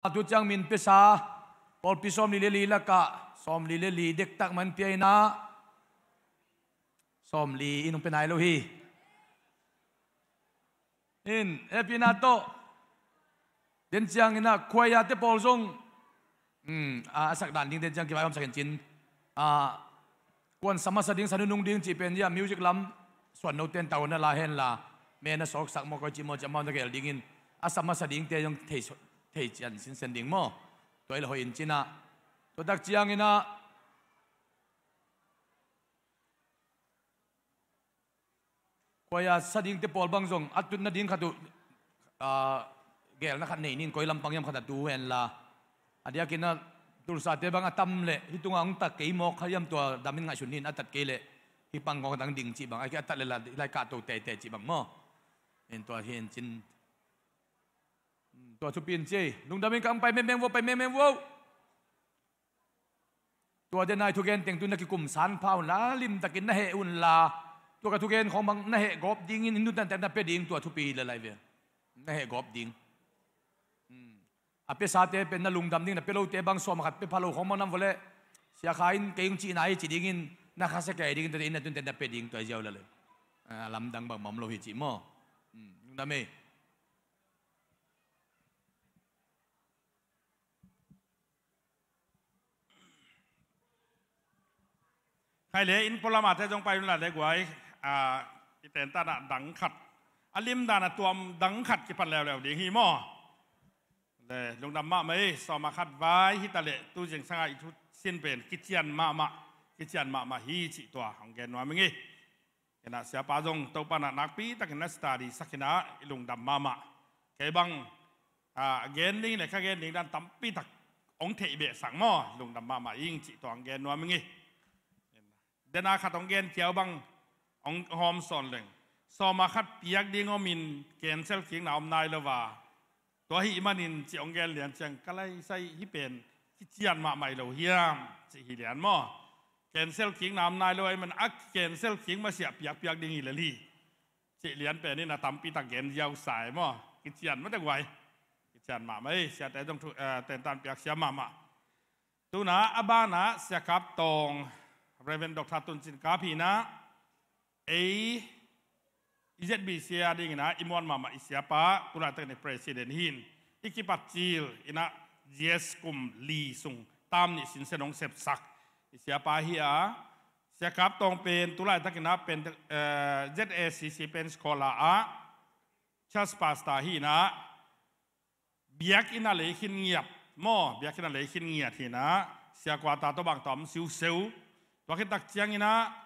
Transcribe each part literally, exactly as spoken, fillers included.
A tu ciang min piasa pawlpi sawmli le li lakah sawmli le li dektak man pia inah, sawmli in hong pia nai lo hi. In hehpihna tawh den ciang inah khuaia te pawl zong, um, a, a sak dan ding den ciang kivaikhawm sak in cin. A, kuan sa masa ding, sa nunung ding cih pen zia music lam suan note in tau na la henla, men a sawksak maw koi cih maw cih amau na gel dingin a sa masa dingte zong thei, thei cian sinsen ding maw? Tua i la hoih in cinah. Tua tak ciang inah khuaia sa dingte pawl bang zong a tut nading khat uh, a, gelna khat nei nin, koi lampang hiam khat a tu henla. A diakin a tulsate bang a tam leh hih tungah hong tak kei mawk kha hiam, tua damin ngaihsun nin, a tat kei leh hih pang kong dang ding cih bang, a ki a tat leh la, lai kahto teitei cih bang maw? In tua hi in cin. Tua thupi in ci ei. Lungdamin ka hong pai mengmeng vo, pai mengmeng vo. Tua denai thugen teng tu na kikum san pha unla, limtakin na heh unla, tua ka thugen khawng bang na heh gawp dingin, in nuntaktak na pia ding, tua thupi hi le lai ve. Na heh gawp ding. A piasate pen na lungdam ding, na pia lote bang sawm a khat pia pha lo khawng bang nam vawleh, Sia Kha in kei hong cihna hi ci dingin, na khasia kei dingin, tua in na tunte na pia ding, tua hi ziau le le. A, lamdang bang mam lo hi cih maw? Lungdam ei. Khai le in pualamate zong pai unla le guai, a, i tentan ah dang khat, a limdan a tuam dang khat kipan leuleu ding hi maw? Le lungdam mahmah ei, sawm a khat vai hi ta leh tu zingsang a i thu sin pen kician mahmah, kician mahmah hi cih tua hong gen nuam ing ei. Kei na siapa zong Topa na nakpi takin na study sak inah i lungdam mahmah. Kei bang, a, gen ding le ka gen ding dan tampi tak hong theih behsak maw, lungdam mahmah ing cih tuang gen nuam ing ei. Dena khat hong gen kiau bang hong hawm sawn leng, sawm a khat piak ding om in cancel kikna om nai lo va. Tua ahih manin cih hong gen lian ciang ka laisai hi pen kician mahmah hi lo hiam cih hi lian maw? Cancel kikna om nai lo ahih man a cancel kik masiah piakpiak ding hi lel hi. Cih lian pen in a tampi tak gen ziau sa ei maw? Kician mah teh guai. Kician mahmah ei, siate zong thu, eh, tentan piak siam mahmah. Tuna a banah Sia Kap Tawng, Reverend Doctor Tun Cin Kap hi inah, ei i Z B C a ding inah i muan mahmah i siapa, tulaitak ni president hi in, i kipat cil inah G S kum li sung tam nih sinsen hong sepsak i siapa hi a, Sia Kap Tawng pen tulaitak inah pen, eh, Z A C C pen scholar ah church pastor hi inah, biakinn ah lei khin ngiat maw, biakinn ah lei khin ngiat hi inah, sia kuata tawh bang tawh om siuseu. Tua khit tak ciang inah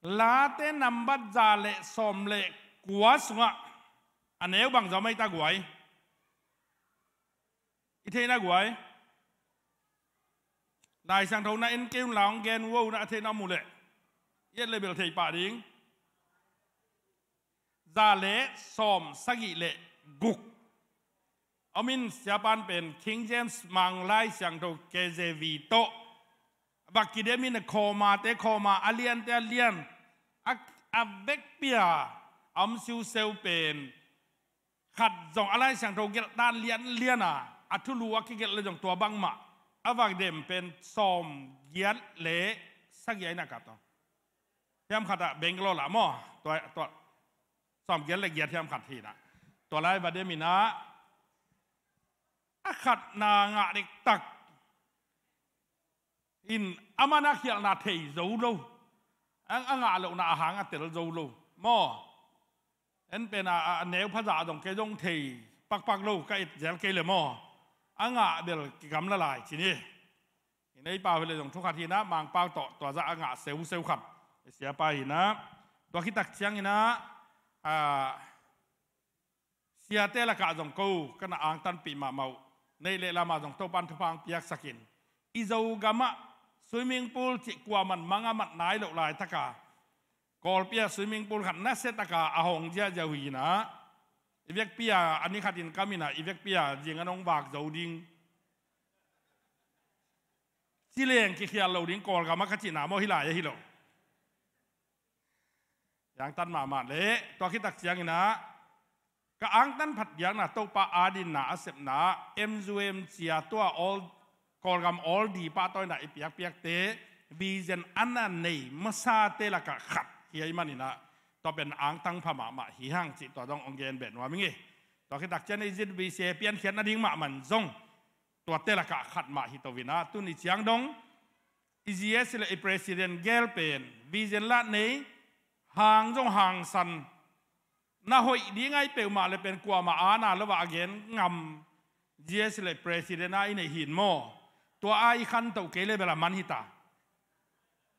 Late nambat za le sawm le kua sungah a neu bang za om ei ta guai? I theihna guai. Lai Siangtho na en kei un la hong gen uh o, na a theihna om uh leh i et le bel thei pah ding. Za le sawm sagih le guk. Om in, siapan pen King James Mang Lai Siangtho K J V tawh bak kidem in, a khawmate khawma, a liante a lian, a, a vekpi a om siuseu pen khat zong a Lai Siangtho gelh dan lianlian a, a thulu a kigelh le zong tua bangmah a vak dem pen sawm giat le sagih a inah kap tawh. Hiam khat ah Bangalore lah maw, tua, tua sawm giat le giat hiam khat hi inah. Tua lai va dem inah a khatna ngah dektak in, a man a khialhna thei zo lo, a, a ngah lohna a hang a tel zo lo maw? En pen a, a, a neu phazah zong kei zong thei pakpak lo, ka et zel kei le maw? A ngah bel kigamla lai ci ni. Hi nei pau hi le zong thu khat hi inah, Mangpau tawh tua zah a ngah seuseu khat i siapa hi inah. Tua khit tak ciang inah, a, siate lakah zong ko ka na angtanpih mahmah uh. Neih le lamah zong Topan thupha hong piaksak in, i Zogam ah swimming pool cih kuaman mang a mat nai loh laitaka, Kawlpi ah swimming pool khat nasia taka a hong ziahziah uh hi inah, i vekpi a, a ni khat in kam inah, i vekpi a zing an hong vak zo ding, ci leng kikhial lo ding, Kawlgam ah ka cihna maw, hih lai ahi lo. Angtan mahmah leh tua khit tak ciang inah Ka angtan phat biakna Topa adinna a sepna M U M cia tua awl Kawlgam awl di pah tawina i piakpiakte vision a na nei masate lakah khat hi ahih maninah tua pen angtang pha mahmah hi hang cih tua dong hong gen beh nuam ing ei. Tua khitak cian i Z B C piankhiat nading mahmah zong tuate lakah khat mah hi to inah tuni ciang dong i G S le i president gel pen vision lah nei hang zong hangsan na hoih ding ahi peuhmah le pen kuamah ana lo ah a gen ngam G S le president a i neih hin maw? Tua a i khantoh kei le bel a man hita.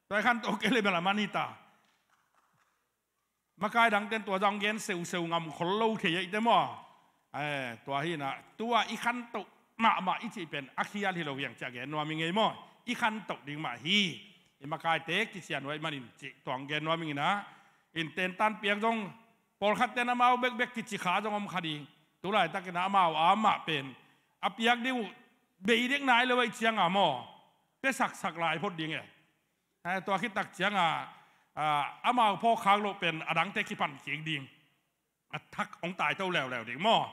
Tua i khantoh kei le bel a man hita. Makai dangten tua zong gen seuseu ngam khol lo thei ahite maw? Eh, tua hinah tua i khantoh mahmah i cih pen a khial hi lo hiang ciah gen nuam i ngei maw? I khantoh ding mah hi. I makaite kician huai manin cih tuang gen nuam inginah in tentan piak zong pawlkhat ten amau bekbek kici kha zong om kha ding. Tulaitakinah amau amah pen a piak ding uh bei dek nai lo aih cianga maw? Pe saksak lai phot ding e. Eh, tua khitak cianga ah, amau phawk khak loh pen a dangte kipan kik ding. A thak hong taito leuleu ding maw?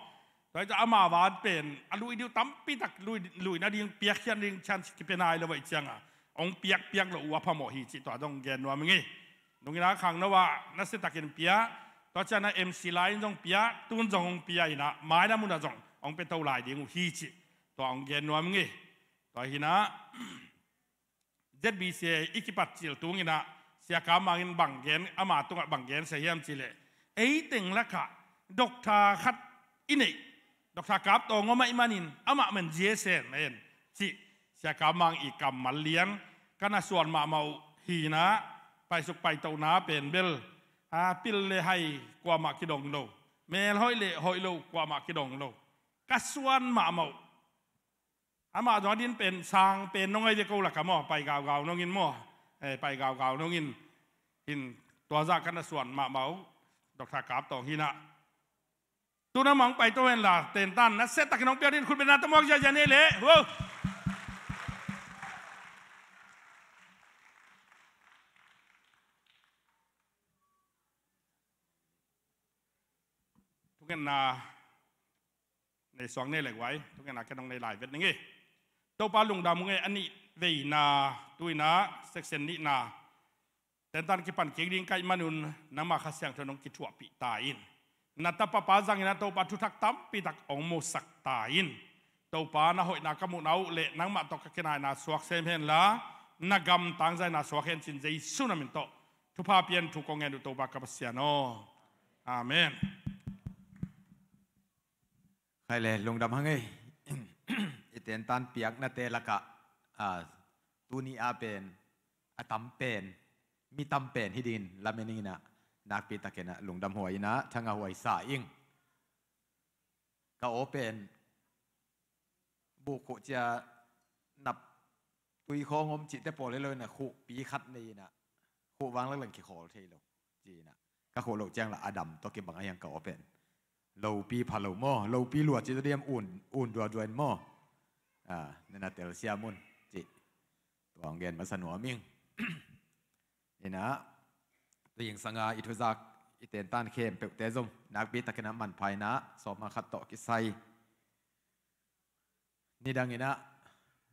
Tua hi ciah amau a pen a lui ding uh tampitak lui, lui nading piakkhiat ding chance kipia nai lo aih cianga hong piakpiak loh uh a phamawh hi cih tua dong gen nuam ing ei. Nungina khangno ah nasiatakin pia, tua ciana M C lai in zong pia, tun zong hong pia inah maina munah zong hong pia to lai ding uh hi cih tua hong gen nuam ing ei. Tua hinah Z B C i kipat cil tunginah Sia Kap Mang in bang gen, ama tungah bang gen sia hiam cihleh ei teng lakah doctor khat i neih, Doctor Kap Tawng om ahih manin amah men G S M en cih Sia Kap Mang i kammal lian ka na suan mahmah uh hinah paisuk paitona pen bel a pil le hai kuamah kidong lo, melhoih le hoih lo kuamah kidong lo ka suan mahmah uh. Amah zong a din pen sang pen nong ahi ve ko laka maw, pai gaugau nongin maw? Eh, pai gaugau nongin. In tua zah ka na suan mahmah uh Doctor Kap Tawng hinah. Tuna mah hong pai to hen la tentan nasiatakin hong piak din khutbetna tamuak ziahziah nei leh. Wow. Thungetna nei suak nei lek vai, thungetna ken hong nei lai vet ning ei. Topa lungdam hong ei, a nih veina tuina section nihna tentan kipan kik ding ka hih manun nangmah Kha Siangtho in hong kithuahpih ta in. Na tapapa zangin a Topa thuthak tampitak hong musak ta in. Topa na hoihna ka muhna uh le nangmah tawh ka kinaina suak sem henla na gam tangzaina suak hen cin Jesu na min tawh thupha pian thu kong ngen uh Topa ka Pasian aw. Amen. Khai le lungdam hang ei. I tentan piaknate lakah a tuni a pen a tam pen mi tam pen hi dingin lamen inginah nakpi takinah lungdam huai inah thanga huai sa ing. Ka aw pen bukkhuh cia nap tui khawng om cihte pawl hi lo inah khuhpi khat nei inah khuh vang lakleng kikhawl thei lo ci inah ka khuh loh ciang la a dam tawh kibang a hiang ka aw pen lopi pha lo maw, lopi lua ci tawh diam un, un duadua in maw? Ah, nena telsiam un cih tua hong gen masa nuam ing. Inah tu zingsanga i thuzak i tentan khempeuhte zong nakpi takinah manpha inah sawma khat tawh kisai nidanginah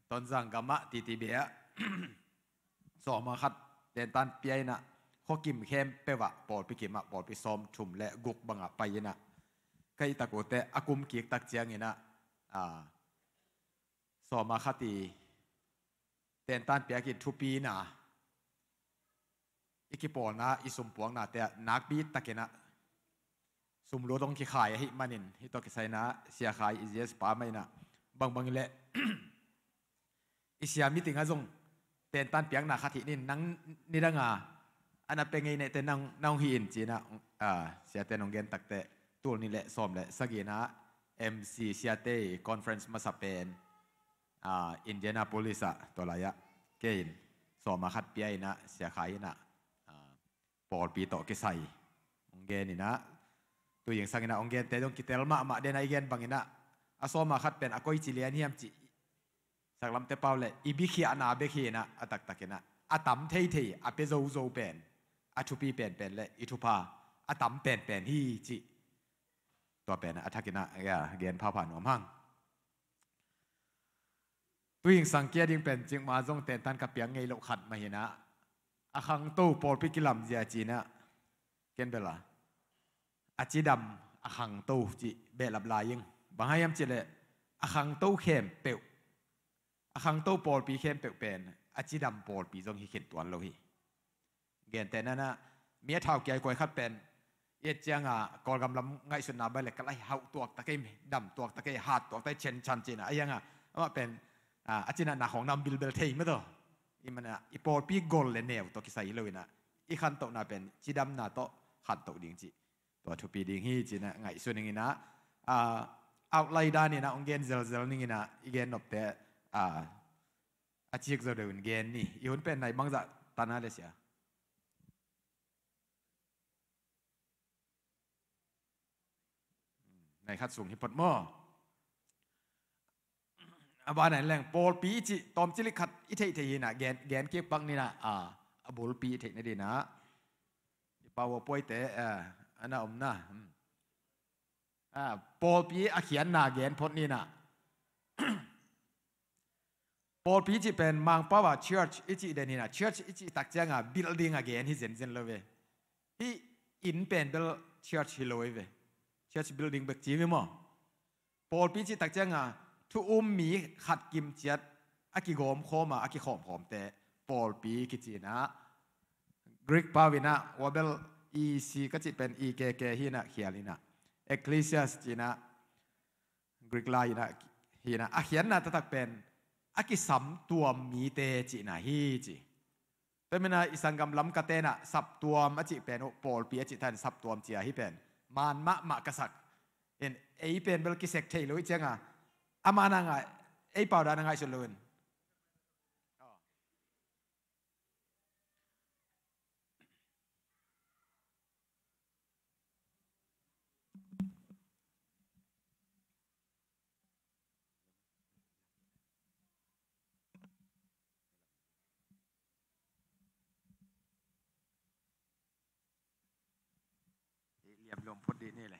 Tonzang gamah titi bia sawma khat tentan pia inah khuakim khempeuh ah pawlpi kimah pawlpi sawm thum le guk bangah pai inah ka i takute a kum kik tak cianginah a sawma khat i tentan piakin thupina i kipawlna i sumpuaknate ah nakpi takinah sumlut hong kikhai ahih manin hih tawh kisaina siakhai i zias pa mah inah bangbang ileh i sia meeting ah zong tentan piakna khat hih nin nang nidanga ana pe ngei nehte nang hong hih in cinah siate nong gen takte tul nih le sawm le sagina M C siate conference masa pen Indianapolis ah tua lai-ah kei in sawma khat pia inah siakhai inah pawlpi tawh kisai hong gen inah tu zingsang inah hong gente dong kitel mahmah den a i gen banginah a sawma khat pen a koici lian hiam cih saklamte pau le i bikhiahna bek hi inah a taktakinah a tam theithei a pia zozo pen a thupi penpen le i thupha a tam penpen hi cih Tua pen a thakin ah, ya, gen phapha nuam hang. Tuingsang kia ding pen cikmah zong tentan ka piang ngei loh khat mah hi in ah, a khangto pawlpi kilamzia ci in ah, ken bel a, a cidam a khangto cih behlap lai ing. Bang hang hiam cih leh a khangto khempeuh, a khangto pawlpi khempeuh pen a cidam pawlpi zong hi khin tuan lo hi. Gentehna in ah, mi a thau kiaikuai khat pen i et ciangin Kawlgam lam ngaihsutna bang leh ka lai hauh tuak ta kei, dam tuak ta kei, hat tuak ta kei, cen can ci in ah, a hiang a, amah pen, ah, a cinah na khawng nam bilbel thei mah tawh. I man ah i pawlpi gol le neu tawh kisai hi lo in ah, i khantohna pen cidamna tawh khantoh ding cih tua thupi ding hi ci in ah ngaihsun ning in ah, ah, outline dan in ah hong gen zelzel ning in ah, i gen nopte, ah, a cik zo deuh in gen ni. I hun pen nai bangzah tan a le sia? Nai khat sung hi phot maw? A ban ah leng pawlpi i cih tawmcilik khat i theih theih hi in ah, gen, gen kik pak ni in ah, a, a bulpi i theih nading in ah, i pau a puaite, a, a na om na, hmm. A, pawlpi a khiatna gen phot ni in ah. Pawlpi cih pen Mangpau a church i cih den hi in ah, church i cih tak ciangin building a gen hi zenzen lo ve. Hih inn pen bel church hi lo hi ve. Church building bek ci hi maw? Pawlpi cih tak ciangin thu um mi khat kim ciat a kigawm khawm a, a kikhawm khawmte pawlpi kici in ah, Greek pau in ah, tua bel E C ka cih pen E K K hi in ah, khial in ah, ecclesias ci in ah, Greek lai in ah, hi in ah, a khiatna taktak pen a kisam tuam mite cihna hi ci. Tua manin ah i sanggam Lamka ten ah saptuam a cih pen uh, pawlpi a cih tan saptuam ci a, hih pen man mahmah ka sak in, ei pen bel kisek thei lo i ciangin, a man a ngai, ei pau dan a ngaihsun lo in. Liam lom phot dih ni le.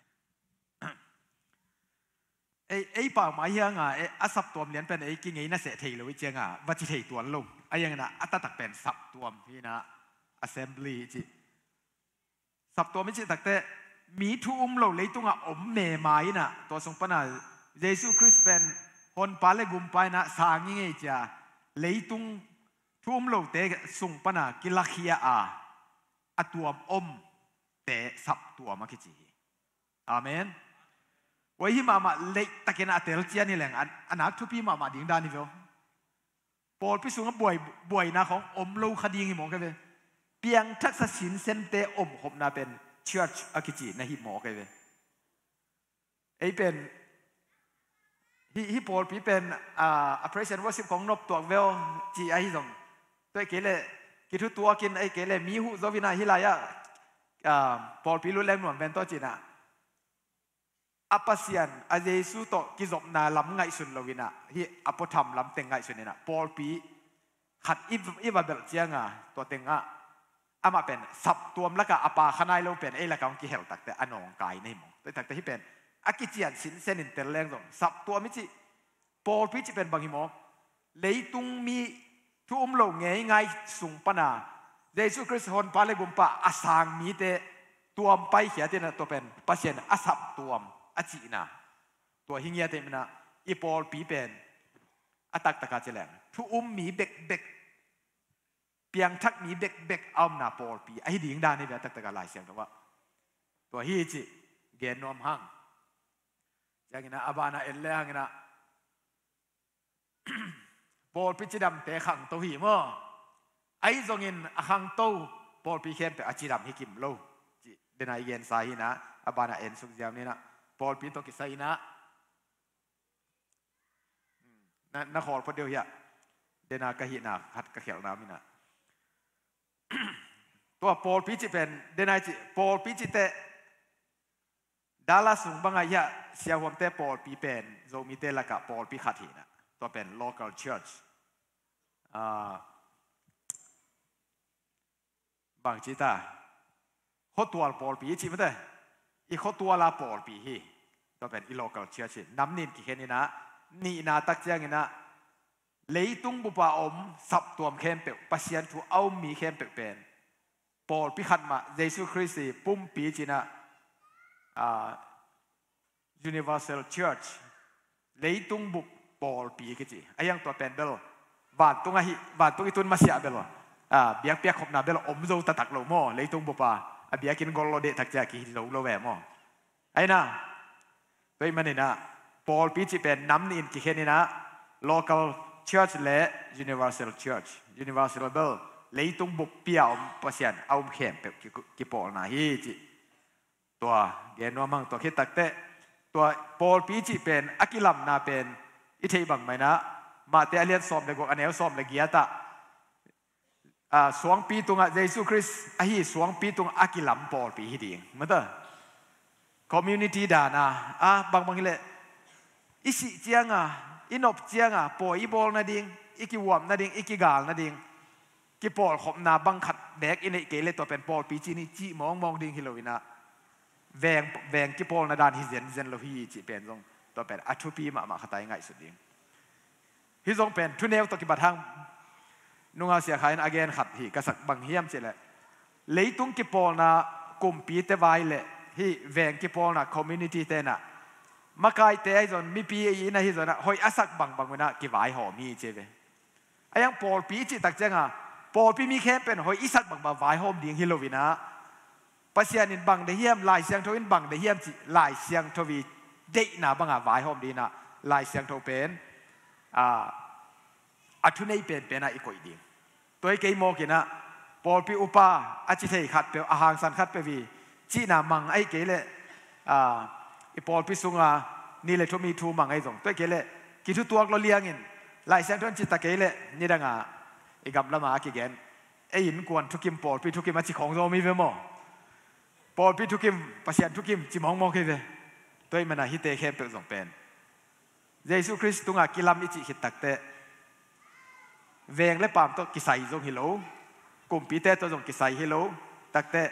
Ei, ei pau mah hiang a, ei, a saptuam lian pen ei kingei na seh thei lo i ciangin va ci thei tuan lo. A hiang in ah a taktak pen saptuam hi in ah, assembly hi ci. Saptuam i cih takteh mi thu um lo leitungah om mema in ah, tua sung pan a Jesu Khrist pen honpa le gumpa in ah sang i ngei cia, leitung thu um lote sung pan a kilakhia a, a tuam omte saptuam a kici hi. Amen. Tua hi mahmah, leitakin a tel cian hi leng a, a nak thupi mahmah ding dan hi ve aw. Pawlpi sungah buai, buaina khawng om lo kha ding hi mawk hi ve. Piangthaksa sinsente omkhopna pen church a kici na hi mawk hi ve. Ei pen, hih, hih pawlpi pen, ah, a praise and worship khawng nop tuak ve aw ci ahi zong, tua hi kei leh kithutuakin, ahi kei leh mi huh zo in ah, hih lai-ah, ah, pawlpi lut leng nuam ven tawh ci in ah, a Pasian, a Jesu tawh kizopna lam ngaihsun lo in ah, hih a puatham lam teng ngaihsun in ah, pawlpi khat i, i va belh ciangin, tua tengah amah pen saptuam lakah a pa kha nai lo pen ei lakah hong kihel takteh a nawngkai na hi maw? Tua hi takteh hih pen a kician sinsen in tel leng zong, saptuam i cih, pawlpi cih pen bang hi maw? Leitung mi thu um lo ngeingai sung pan a Jesu Khrist honpa le gumpa a sang mite tuam paikhiat in ah, tua pen Pasian a saptuam a cihna. Tua hi ngiat ahih manin ah i pawlpi pen a taktak a ci leng thu um mi bekbek, piangthak mi bekbek a omna pawlpi ahi ding dan hi ve, a taktak a Lai Siangtho ah. Tua hi cih gen nuam hang. Ciangin ah a ban ah en le hangin ah, pawlpi cidamte khangto hi maw? Ahi zongin a khangto pawlpi khempeuh a cidam hi kim lo cih den a i gensa hi in ah, a ban ah en suk ziau ni in ah, pawlpi tawh kisai in ah, na, na khawl phot deuh hiah, den a ka hihna khat ka khialhna om in ah. Tua pawlpi cih pen, den a i cih pawlpi cih teh, Dallas sung bang a hiah siahuamte pawlpi pen Zomite lakah pawlpi khat hi in ah, tua pen local church. Ah, bang ci ta, khuatual pawlpi i cih mate, i khuatual a pawlpi hi. Tua pen i local church hi. Nam nih in kikhen in ah, nihna tak ciangin ah, leitung bup a om saptuam khempeuh, Pasian thu a um mi khempeuh pen pawlpi khat mah, Jesu Khrist i pumpi ci-in ah, ah, Universal Church, leitung bup pawlpi kici. A hiang tua pen bel vantung ahi, vantung i tun masiah bel, ah, biakpiak khopna bel om zo taktak lo maw, leitung bup a, a biakinn gol lo deh tak ciang kihi zo lo ve maw. Aina, tua ahih manin ah, pawlpi cih pen nam nih in kikhen in ah, local church le universal church. Universal bel leitung buppi a om Pasian a um khempeuh ki, kipawlna hi cih. Tua gen nuam hang. Tua khit takteh, tua pawlpi cih pen a kilamna pen i theih bang mah in ah, Mate a lian sawm le guk, a neu sawm le giat ah, ah, suangpi tungah, Jesu Khrist ahi suangpi tungah a kilam pawlpi hi ding. Mata, community dan a, ah, bangbang hileh, i sih ciang a, i nop ciang a, pawi i bawl nading, i kihuam nading, i kigal nading, kipawlkhopna bang khat beek i neih kei leh, tua pen pawlpi ci ni cih mawngmawng ding hi lo in ah, veng, veng kipawlna dan hi zenzen lo hi cih pen zong, tua pen a thupi mahmah khat a i ngaihsut ding. Hih zong pen thuneu tawh kibat hang, nunga Sia Khai in a gen khat hi ka sak, bang hiam cih leh, leitung kipawlna, kumpite vai le hih veng kipawlna, community te in ah, makaite ahi zong, mipi i in ahi zong ah, hoih a sak bangbang un ah kivaihawm hi ci ve. A hiang pawlpi i cih tak ciang a, pawlpi mi khempeuh in hoih i sak bangbang vaihawm ding hi lo in ah, Pasian in bang deih hiam, Lai Siangtho in bang deih hiam cih, Lai Siangtho i deihna bang a vaihawm ding in ah, Lai Siangtho pen, ah, a thunei penpen ah i koih ding. Tua hi kei mawk in ah, pawlpi upa a ci thei khatpeuh, a hangsan khatpeuh i cihna mang ahih kei leh, ah, i pawlpi sung a ni le thum i thu mang ahi zong, tua hi kei leh kithutuak lo liang in, Lai Siangtho in cih ta kei leh, nidang a i gam lam a a kigen, ei innkuan thukim, pawlpi thukim a ci khawng zong om hi ve maw. Pawlpi thukim, Pasian thukim ci mawngmawng hi ve. Tua ahih man a hihte khempeuh zong pen Jesu Khrist tungah kilam i cih khit takteh, veng le paam tawh kisai zong hi lo, kumpite tawh zong kisai hi lo takteh,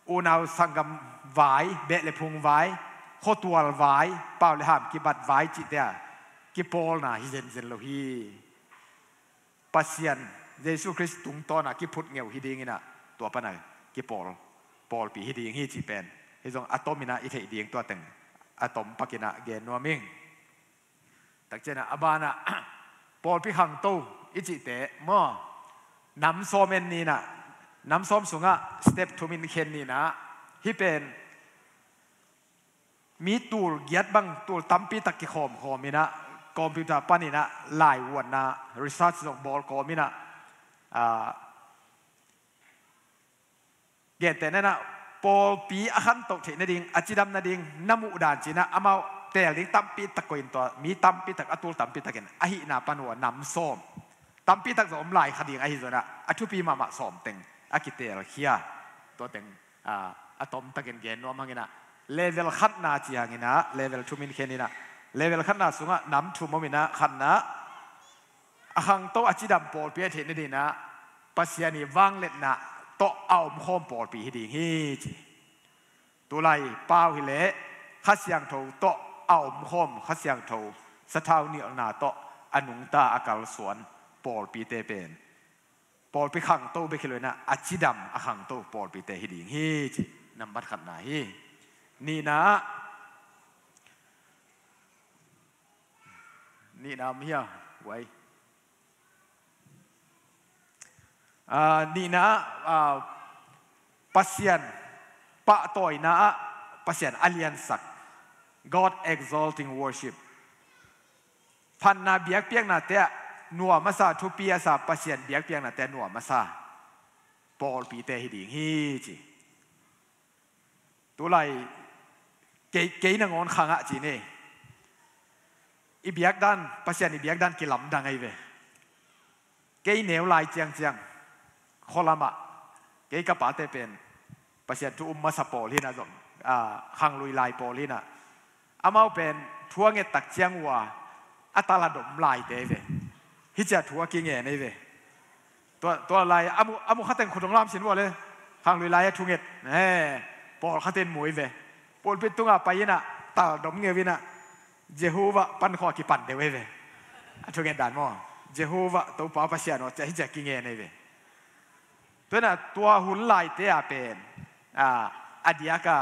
unau sanggam vai, beh le phung vai, khuatual vai, pau le ham kibat vai cihte a kipawlna hi zenzen lo hi. Pasian, Jesu Khrist tungtawn a kiphut ngeu hi ding in ah, tua pan a kipawl, pawlpi hi ding hi cih pen, hih zong a tom in ah i theih ding, tua teng a tom pak in ah gen nuam ing. Tak ciang a, a ban ah, pawlpi khangto i cihte maw, nam sawm en ni in ah, nam sawm sungah step thum in khen ni in ah, hih pen mi tul giat bang, tul tampi tak kikhawmkhawm in ah, computer pan in ah laivuanna, research zong bawl kawm in ah, ah, gentehna in ah, pawlpi a khantoh theih nading, a cidam nading na muh dan ci in ah, amau teel ding tampi tak koih in, tua mi tampi tak, a tul tampi tak in, a hihna pan uh a nam sawm, tampi tak zong om lai kha ding ahi zong in ah, a thupi mahmah sawm teng a kiteelkhia, tua teng, ah, a tom takin gen nuam hang in ah, level khatna ci hang in ah, level thum in khen in ah, level khatna sungah nam thum om in ah, khatna, a khangto, a cidam pawlpi a theih nading in ah, Pasian i vangliatna tawh a omkhawm pawlpi hi ding hi ci. Tulai pau hi leh, Kha Siangtho tawh a omkhawm, Kha Siangtho sathau nilhna tawh a nungta, a kalsuan pawlpite pen pawlpi khangto bek hi lo in ah, a cidam, a khangto pawlpite hi ding hi ci. Nambat khatna hi. Nihna, nihna om hia, uai. Ah, nihna, ah, Pasian pahtawina ah Pasian a liansak, God exalting worship. Phatna biakpiaknate ah nuam a sa, thupi a sa, Pasian biakpiaknate ah nuam a sa pawlpite hi ding hi ci. Tulai kei, kei nangawn khangah ci ni. I biakdan, Pasian i biakdan kilamdang ahi ve. Kei neu lai ciangciang, khualamah, kei ka pate pen Pasian thu um masa pawl hi in ah zong, ah, khanglui lai pawl hi in ah, amau pen thu a nget tak ciang uh a, a taladom laite ve. Hih ciah thu a kingen ei ve. Tua, tua lai a mu, a mu khateng khut hong lam sin uh a le, khanglui lai a thunget, eh, pawlkhat in mu ei ve. Pulpit tungah pai in ah, taldom ngeu inah Jehovah pan khawng a kipan deuh ei ve. A thugen dan maw? Jehovah Topa Pasian aw, ciah hi ciah kingen ei ve. Tua inah tua hun laite ah pen, a, a diak a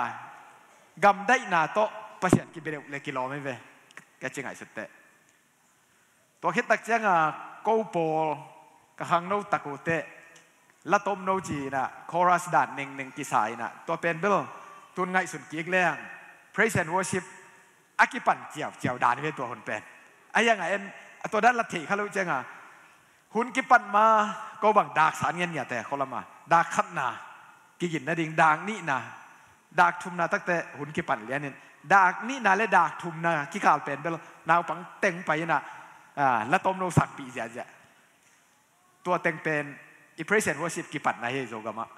gamdaihna tawh Pasian kibia deuh le kilawm ei ve. Ka ci ngaihsut teh. Tua khit tak ciangin ko pawl ka khangno tak uh teh, la tomno ci inah chorus dan nengneng kisa inah, tua pen bel tun ngaihsun kik leng praise and worship a kipan ciauciau dan hi ve tua hun pen. A hiangah en, a tua dan la thei kha lo ciangin hun kipan ma ko bang dak san ngiatngiat e, khualam ah dak khatna kigin nading, dak nihna, dak thumna tak teh hun kipan lianin, dak nihna le dak thumna kikal pen bel naupang teng pai inah, a, la tomno sakpih ziahziah. Tua teng pen i praise and worship kipatna hi Zogam ah.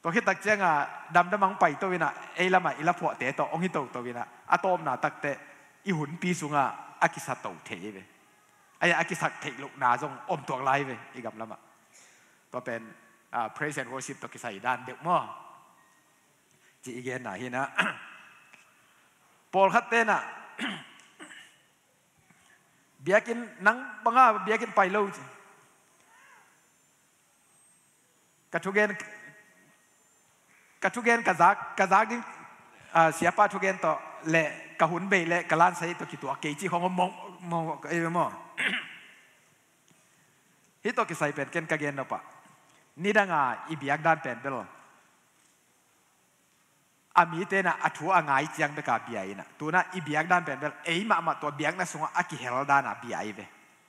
Tua khit tak ciangin damdam ah hong paito inah, ei lam ah i la phuahte tawh hong hi toto inah, a tawpna tak teh i hunpi sungah a kisa to thei hi ve. A hiah a kisak theih lohna zong om tuak lai hi ve i gam lam ah. Tua pen, a, praise and worship tawh kisai dan deuh maw? Ci i genna hi inah. Pawlkhat te inah biakinn, nang bang a biakinn pai lo ci. Ka thugen, ka thugen ka zak, ka zak ding, a, siapa thugen tawh le ka hun bei le ka lansai tawh kituak kei ci khawng om mawk, mawk, ei ve maw? Hih tawh kisai pen ken ka gen nop ah, nidang a i biak dan pen bel a mite inah a thu a ngai ciang bek a bia inah, tu inah i biak dan pen bel ei mahmah tua biakna sungah a kihel dan a bia hi ve.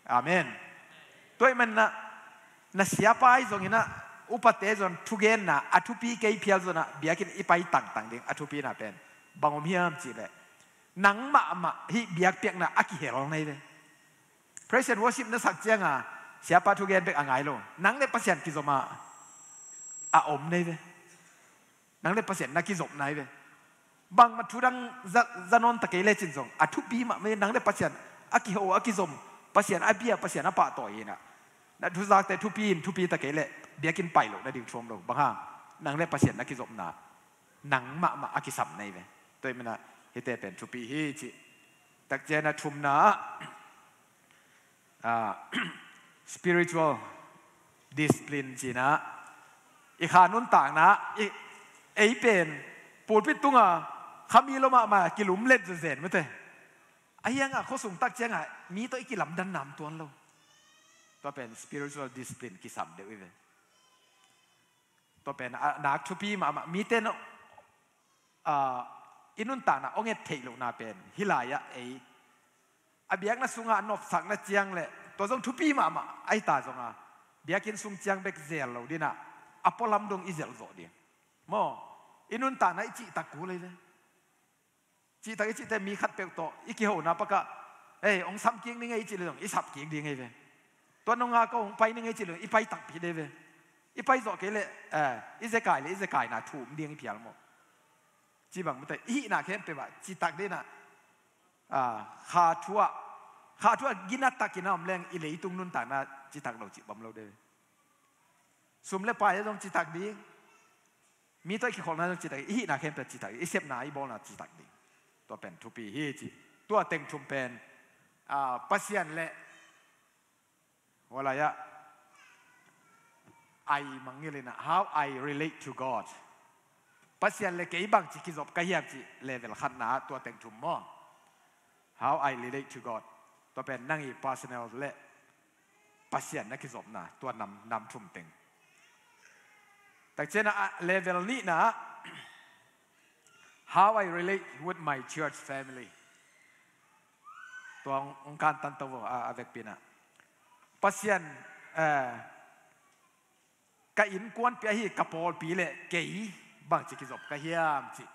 Amen. Tua ahih manin ah na siapa ahi zongin ah, upate zong thugenna a thupi kei phial zong ah biakinn i pai tangtang ding a thupina pen bang om hiam cih leh, nang mahmah hih biakpiakna a kihel na hi ve. Praise and worship na sak ciangin siapa thugen bek a ngai lo, nang le Pasian kizom a, a om na hi ve. Nang le Pasian na kizopna hi ve. Bangmah thu dang za, za nawn ta kei lecin zong a thupi mahmah hi, nang le Pasian a kiho, a kizom, Pasian a bia, Pasian a pahtawi hi inah, na thuzakte thupi in thupi ta kei leh biakinn pai loh nading thu om lo. Bang hang? Nang le Pasian na kizopna, nang mahmah a kisam na hi ve. Tua ahih manin ah hihte pen thupi hi cih. Tak ciangin a thumna ah, a, spiritual discipline ci inah, i kha nuntakna, i, ei pen pulpit tungah khami lua mahmah kilumlet zenzen mate. A hiangah khuasung tak ciangin mi tawh i kilamdanna om tuan lo. Tua pen spiritual discipline kisam deuh hi ve. Tua pen a nak thupi mahmah, mite in, a, i nuntakna hong et theih lohna pen hih lai-ah ei a biakna sungah a nopsakna ciang le tua zong thupi mahmah ahi ta zongin, biakinn sung ciang bek zel lo ding inah, a pualam dong i zelh zawh ding. Maw, i nuntakna i cihtak kul ei ve. Cihtak i cihte mi khatpeuh tawh i kihona pakah, ei, hong sam kik ning ei i cih leh zong i sap kik ding ei ve. Tua nungah ko hong pai ning ei i cih leh zong i pai takpi ding ei ve. I pai zawh kei leh, eh, i zekai leh i zekaina thum ding i phial maw? Ci bang mate, i hihna khempeuh ah cihtak ding inah, ah, kha thu ah, kha thu ah gina takin a om leng i leitung nuntakna cihtak lo cih bang lo ding ei ve. Sum le pai ah zong cihtak ding. Mi tawh i kikholhna zong cihtak, i hihna khempeuh cihtak, i sepna, i bawlna cihtak ding. Tua pen thupi hi ci. Tua teng thum pen, ah, Pasian le, hua lai-ah, I mangngilh inah, how I relate to God. Pasian le kei bangci kizop ka hiam cih level khatna ah tua teng thum maw? How I relate to God. Tua pen nang i personal le Pasian na kizopna, tua nam, nam thum teng. Tak ciangin ah level nihna ah, how I relate with my church family. Tua hong, hong kantan to vo a, a vekpi inah. Pasian, eh, ka innkuanpih ahi ka pawlpi le kei bangci kizop ka hiam cih.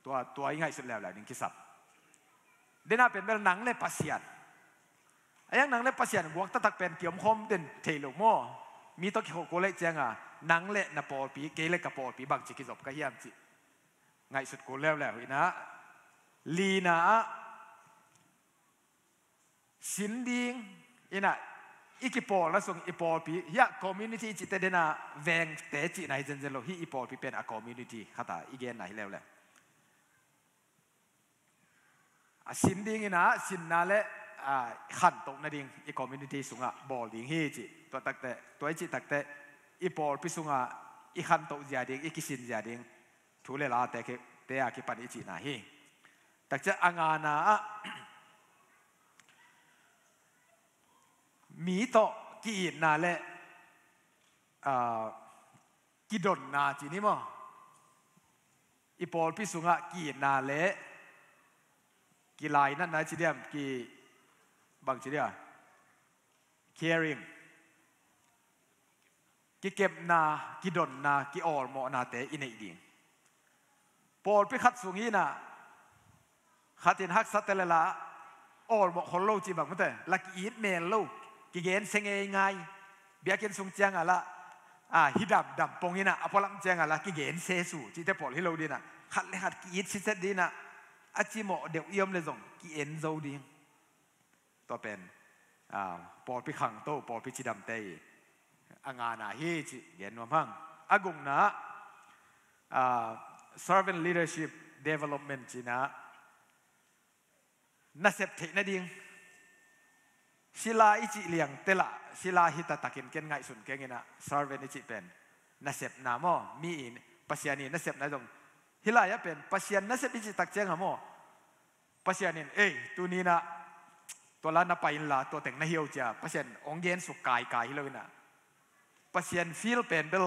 Tua, tua i ngaihsut leuleu ding kisam. Dena pen bel nang le Pasian. A hiang nang le Pasian guak taktak pen kiomkhawm den thei lo maw? Mi tawh kiho kul leh ciangin, nang le na pawlpi, kei le ka pawlpi bangci kizop ka hiam cih ngaihsut kul leuleu hi inah. Lina ah, sin ding inah, i kipawlna sung i pawlpi, hiah community i cihte dena vengte cihna hi zenzen lo, hih i pawlpi pen a community khat a i genna hi leuleu. a sin dingin ah sinna le, ah, khantoh nading i community sungah bawl ding hi ci. Tua takte, tua i cih takte i pawlpi sungah i khantoh zia ding, i kisin zia ding thu le late ki, te a kipan i cihna hi. Takcia a ngana ah mi tawh ki-itna le, ah, kidonna ci ni maw? I pawlpi sungah ki-itna le kilainatna ci diam, ki, bang ci dia, caring, kikepna, kidonna, ki-awlmawhnate i neih ding. Pawlpi khat sung hinah khatin haksa te le la awlmawh khol lo ci bang mate, la ki-it mel lo, kigensia ngeingai. Biakinn sung ciangah la, ah, hi damdam pong inah a pualam ciangah la kigensia su cite pawl hi lo dinah, khat le khat ki-it sitset dinah, a cimawh deuh i om le zong ki-en zo ding. Tua pen, ah, pawlpi khangto, pawlpi cidamte i a ngana hi cih gen nuam hang. A gukna, ah, servant leadership development cina, nasep theih nading. Sila i cih liang tela, sila hi taktakin ken ngaihsun kenginah servant i cih pen nasepna maw, mi in Pasian i nasepna zong. Hi lai-ah pen Pasian nasep i cih tak ciangah maw, Pasian in, ei, tuninah tua la na pai inla tua teng na hio cia Pasian hong gensuk kaikai hi lo inah, Pasian feel pen bel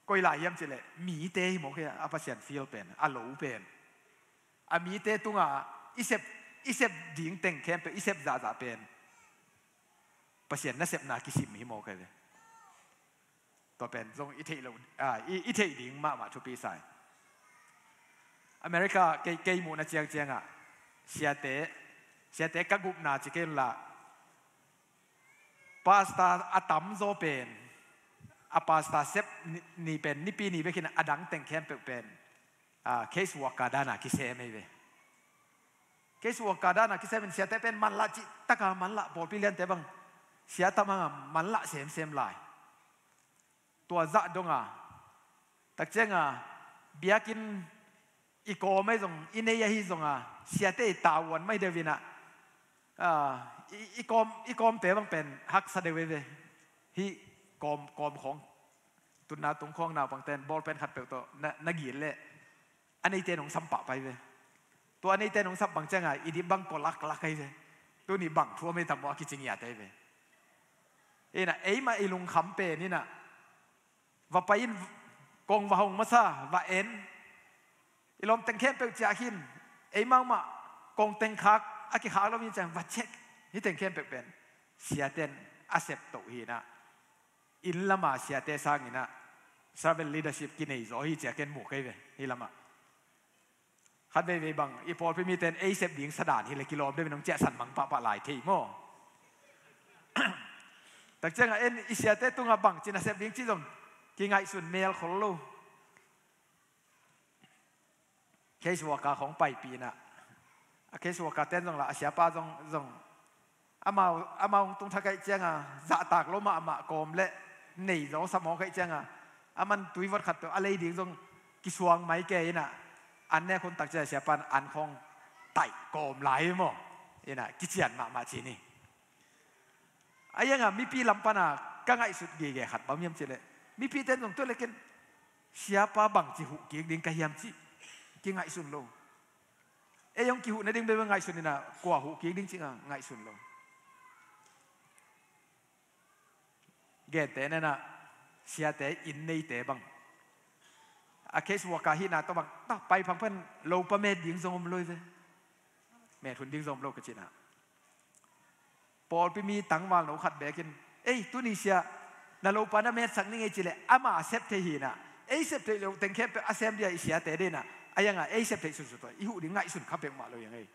koi lai hiam cileh mite hi mawk hi a, Pasian feel pen a lo pen. A mite tungah i sep, i sep ding teng khempeuh i sep zahzah pen Pasian nasepna kisim hi mawk hi ve. Tua pen zong i theih lo, ah, i, i theih ding mahmah thupi sai. America kei, kei muhna ciangciangah siate, siate ka gupna ci kei unla, pastor a tamzaw pen, a pastor sep ni, ni pen nipi ni bekin a dang teng khempeuh pen, ah, case worker dana kisem ei ve. Case worker dana kisem in siate pen manlah cihtaka manlah, pawlpi liante bang siatam hanga manlah semsem lai. Tua zah donga, takcianga biakinn i kawm ahi zong, i nei ahi zonga siate i tavuan mai deuh inah, ah, i, i kawm, i kawmte bang pen haksa deuh ei ve. Hih kawm, kawm khawng, tunna tung khawng naupangten bawlpen khat peuh tawh na, na gil leh a neite nong sam pahpah hi ve. Tua a neite nong sam bang cianga i dip bang kua laklak ahi ve. Tuni bang thu a mei tam maw a kici ngiat ahi ve. Inah eimah i lungkham pen inah va pai in, kong va hong masa, va en. I lawm teng khempeuh ciah khin, eimah mah kong teng khak a kikhak lo in ciang va check. Hih teng khempeuh pen siaten a sep toh hi inah, inn lama siate sanginah servant leadership kinei zaw hi cia ken mu kei ve hih lamah. Khat veivei bang i pawlpi miten ei sep ding sadan hileh kilawm deuh in hong ciahsan mang pahpah lai thei maw? Takciangah en i siate tungah bangci nasep ding cih zong kingaihsun mel khol lo. Case worker khawng paipih inah, a case worker ten zong la a siapa zong, zong amau, amau hong tung thak aih cianga zahtak lo mahmah kawm le nei zaw sa mawk aih cianga, a man tuivot khat peuh a lei ding zong kisuang mai ke inah, an nek hun takcia siapan an khawng taih kawm lai hi maw? Inah kician mahmah ci ni. A ianga mipi lam pana ka ngaihsut gige khat bang hiam cileh, mipi ten zong tua le ken siapa bangci huh kik ding ka hiam cih kingaihsun lo. Ei hong kihuh nading bebe ngaihsun inah kua huh kik ding cih nga ngaihsun lo. Gente nenah siate inn neite bang, a case worker hihna tawh bang ta pai phangphen lopa met ding zong om lo hi ve. Met hun ding zong om lo ka cihna. Pawlpi mi tangval no khat bekin, ei, tuni sia na lopa na metsak ning ei cileh ama sep thei hinah, ei sep theih loh teng khempeuh a sem dia i siate denah, a ianga ei sep theih sunsun tawh i huh ding ngaihsun kha peuhmah lo iang ei.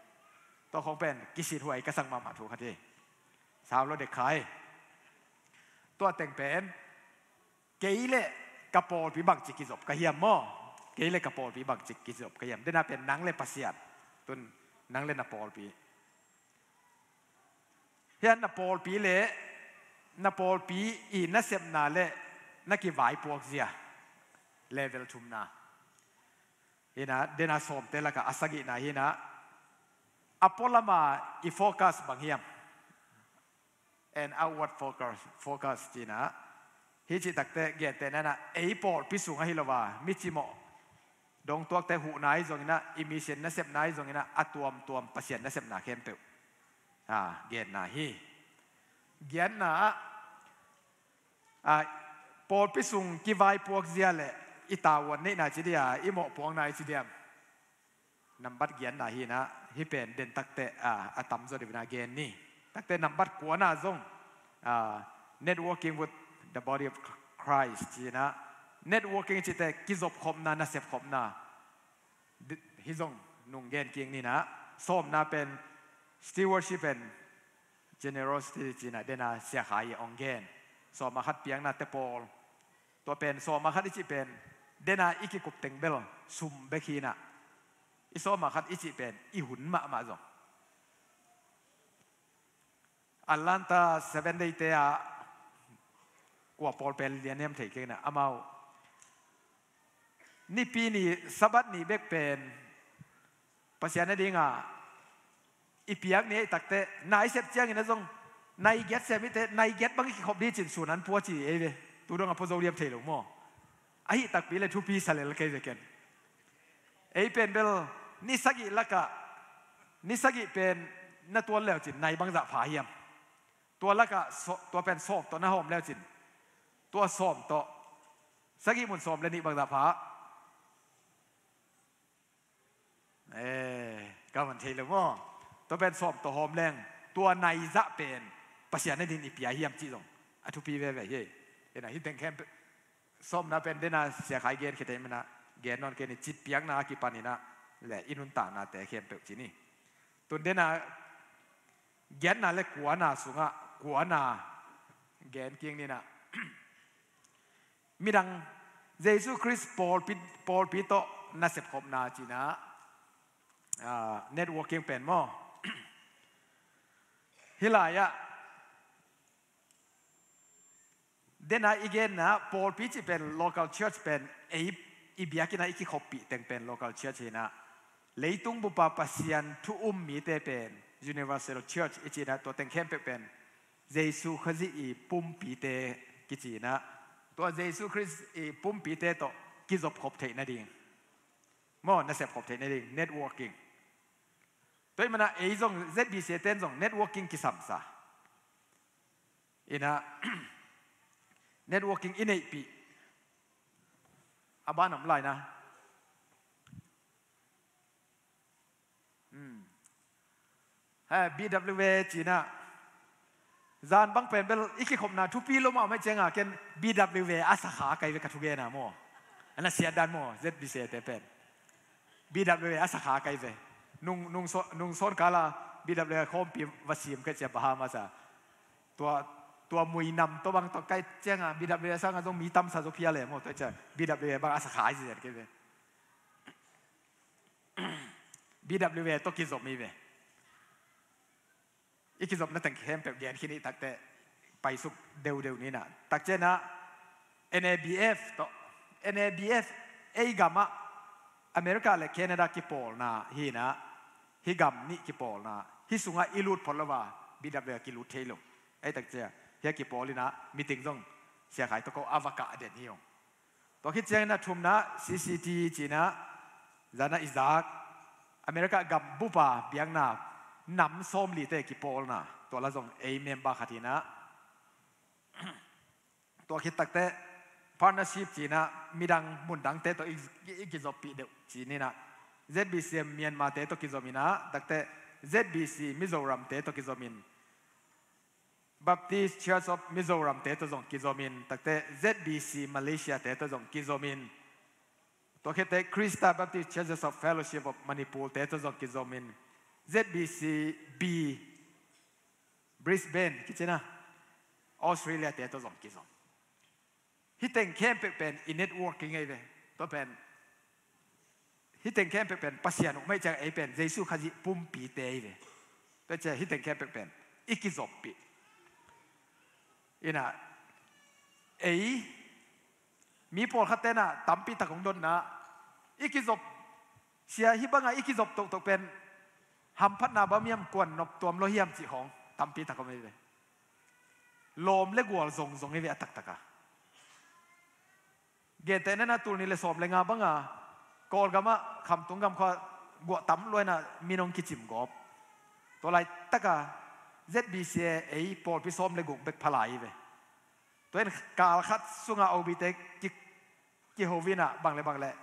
Tua khawng pen kisit huai ka sang mahmah thu khat hi. Sau lo dek khai. Tua teng pen kei le ka pawlpi bangci kizop ka hiam maw? Kei le ka pawlpi bangci kizop ka hiam? Dena pen nang le Pasian, tun nang le na pawlpi. Hian na pawlpi le na pawlpi i nasepna le na kivaipuak zia, level thumna. Hina, dena sawmte laka a sagihna hina, a pualama i focus bang hiam? An outward focus, focus cihna. Hih cih takte gentehna inah ei pawlpi sung ahi lo a, mi cimawh dongtuakte huhna ahi zonginah, i mission nasepna ahi zonginah, a tuamtuam Pasian nasepna khempeuh a genna hi. Giatna ah, a, pawlpi sung kivaipuak zia le i tavuan neihna ci dia, i mawhpuakna i ci diam? Nambat giatna hinah, hih pen den takte a, a tamzaw deuh inah gen ni. Takte nambat kuana zong, a, networking with the body of Christ cinah, networking cihte kizopkhopna, nasepkhopna. Hih zong nung gen kik ninah, sawmna pen stewardship and generosity cinah dena Sia Khai ong gen. Sawma khat piakna te pawl. Tua pen sawma khat i cih pen dena i kikup teng bel sum bek hinah, i sawma khat i cih pen i hun mahmah zong. Atlanta Seven Day te ah kua pawl pen lian hiam thei kei na, amau Nipi ni, Sabbath ni bek pen Pasian a dinga i piak ni ahih takte, nai sep ciangin a zong nai giat sem ihte, nai giat bang i kikhop dih cin sun an pua ci ei ve. Tu dong a pua zo liam thei lo maw? Ahi takpi le thupi sa lel kei ve ken. Ei pen bel ni sagih lakah, ni sagih pen na tuan leu cin nai bangzah pha hiam? Tua lakah saw-, tua pen sawm tawh na hawm leu cin, tua sawm tawh sagih mun sawm le nih bangzah pha? Eh, ka man thei lo maw? Tua pen sawm tawh hawm leng, tua nai zah pen Pasian a din i pia hiam cih zong a thupi veve hi. Ina hi teng khempeuh sawmna pen dena Sia Khai gen khete mana gen nawn kei ni, citpiakna a kipan ina le i nuntaknate khempeuh ci ni. Tun dena giatna le kuana sungah kuana gen kik nina. Midang Jesu Khrist pawlpi, pawlpi tawh nasep khopna cina, ah, networking pen maw? Hih lai-ah dena i genna pawlpi cih pen local church pen ei i biakinn ah i kikhoppih teng pen local church hi na. Leitung bupa Pasian thu um mite pen universal church i cihna, tua teng khempeuh pen Jesu Khazih i pumpite kici na. Tua Jesu Khrist i pumpite tawh kizop khop theih nading maw, nasep khop theih nading, networking. Tua ih mana ei zong Z B C ten zong networking kisamsa. Ina, networking i neihpih a ban om lai na. Hmm. Ha, B W A cina. Zan bang pen bel i kikhopna thupi lo mahmah cianga ken B W A a sakha kai ve ka thugena maw. Ana siat dan maw, Z B C te pen. B W A a sakha kai ve. Nung, nung so-, nung sawn kala B W A khawmpi va sim kai cia Bahamas a. Tua, tua mui nam tawh bang tawh kai cianga B W A sanga zong mi tamsa zo phia le maw, tua cia B W A bang a sakha ai ziat kai ve. B W A tawh kizom hi ve. I kizopna teng khempeuh gen khin i takte paisuk deudeu nina. Takciana N A B F tawh, N A B F ei gamah America le Canada kipawlna hina, hi gam nih kipawlna, hi sungah i lut phot lo a, B W A kilut thei lo. Ei takcia hia kipawl ina meeting zong Sia Khai tawh ko a va kah den hi ong. Tua khit ciangin a thumna C C T cina, zana i zak America gam bupa biakna nam sawmlite kipawlna, tua la zong ei member khat hina. Tua khit takte partnership cina midang mundangte tawh i, i, i kizoppih deuh cinina. Z B C M Myanmar te tawh kizomina, takte Z B C Mizoram te tawh kizomin. Baptist Church of Mizoram te tawh zong kizomin, takte Z B C Malaysia te tawh zong kizomin, tua khete Khrista Baptist Churches of Fellowship of Manipur te tawh zong kizomin, Z B C B Brisbane kicina Australia te tawh zong kizom. Hih teng khempeuh pen i networking ei ve. Tua pen, hih teng khempeuh pen Pasian uh maih ciang ei pen Jesu Khazih pumpite ei ve. Tua cia hih teng khempeuh pen i kizoppih. Ina ei mi pawlkhat tena tampi tak hong dotna i kizop, sia hih banga i kizop toktok pen Hamphatna bang hiam, kuan nop tuam lo hiam cih khawng tampi tak om hi ve. Lawm le gual zongzong hi ve a taktak a. Gentehna in tul nih le sawm le nga banga Kawlgam ah Khamtung gam khua guah tam lua in a min hong kicim gawp. Tua laitak a Z B C A ei pawlpi sawm le guk bek pha lai hi ve. Tua in kal khat sungah O B te ki, kiho in a bang le bang le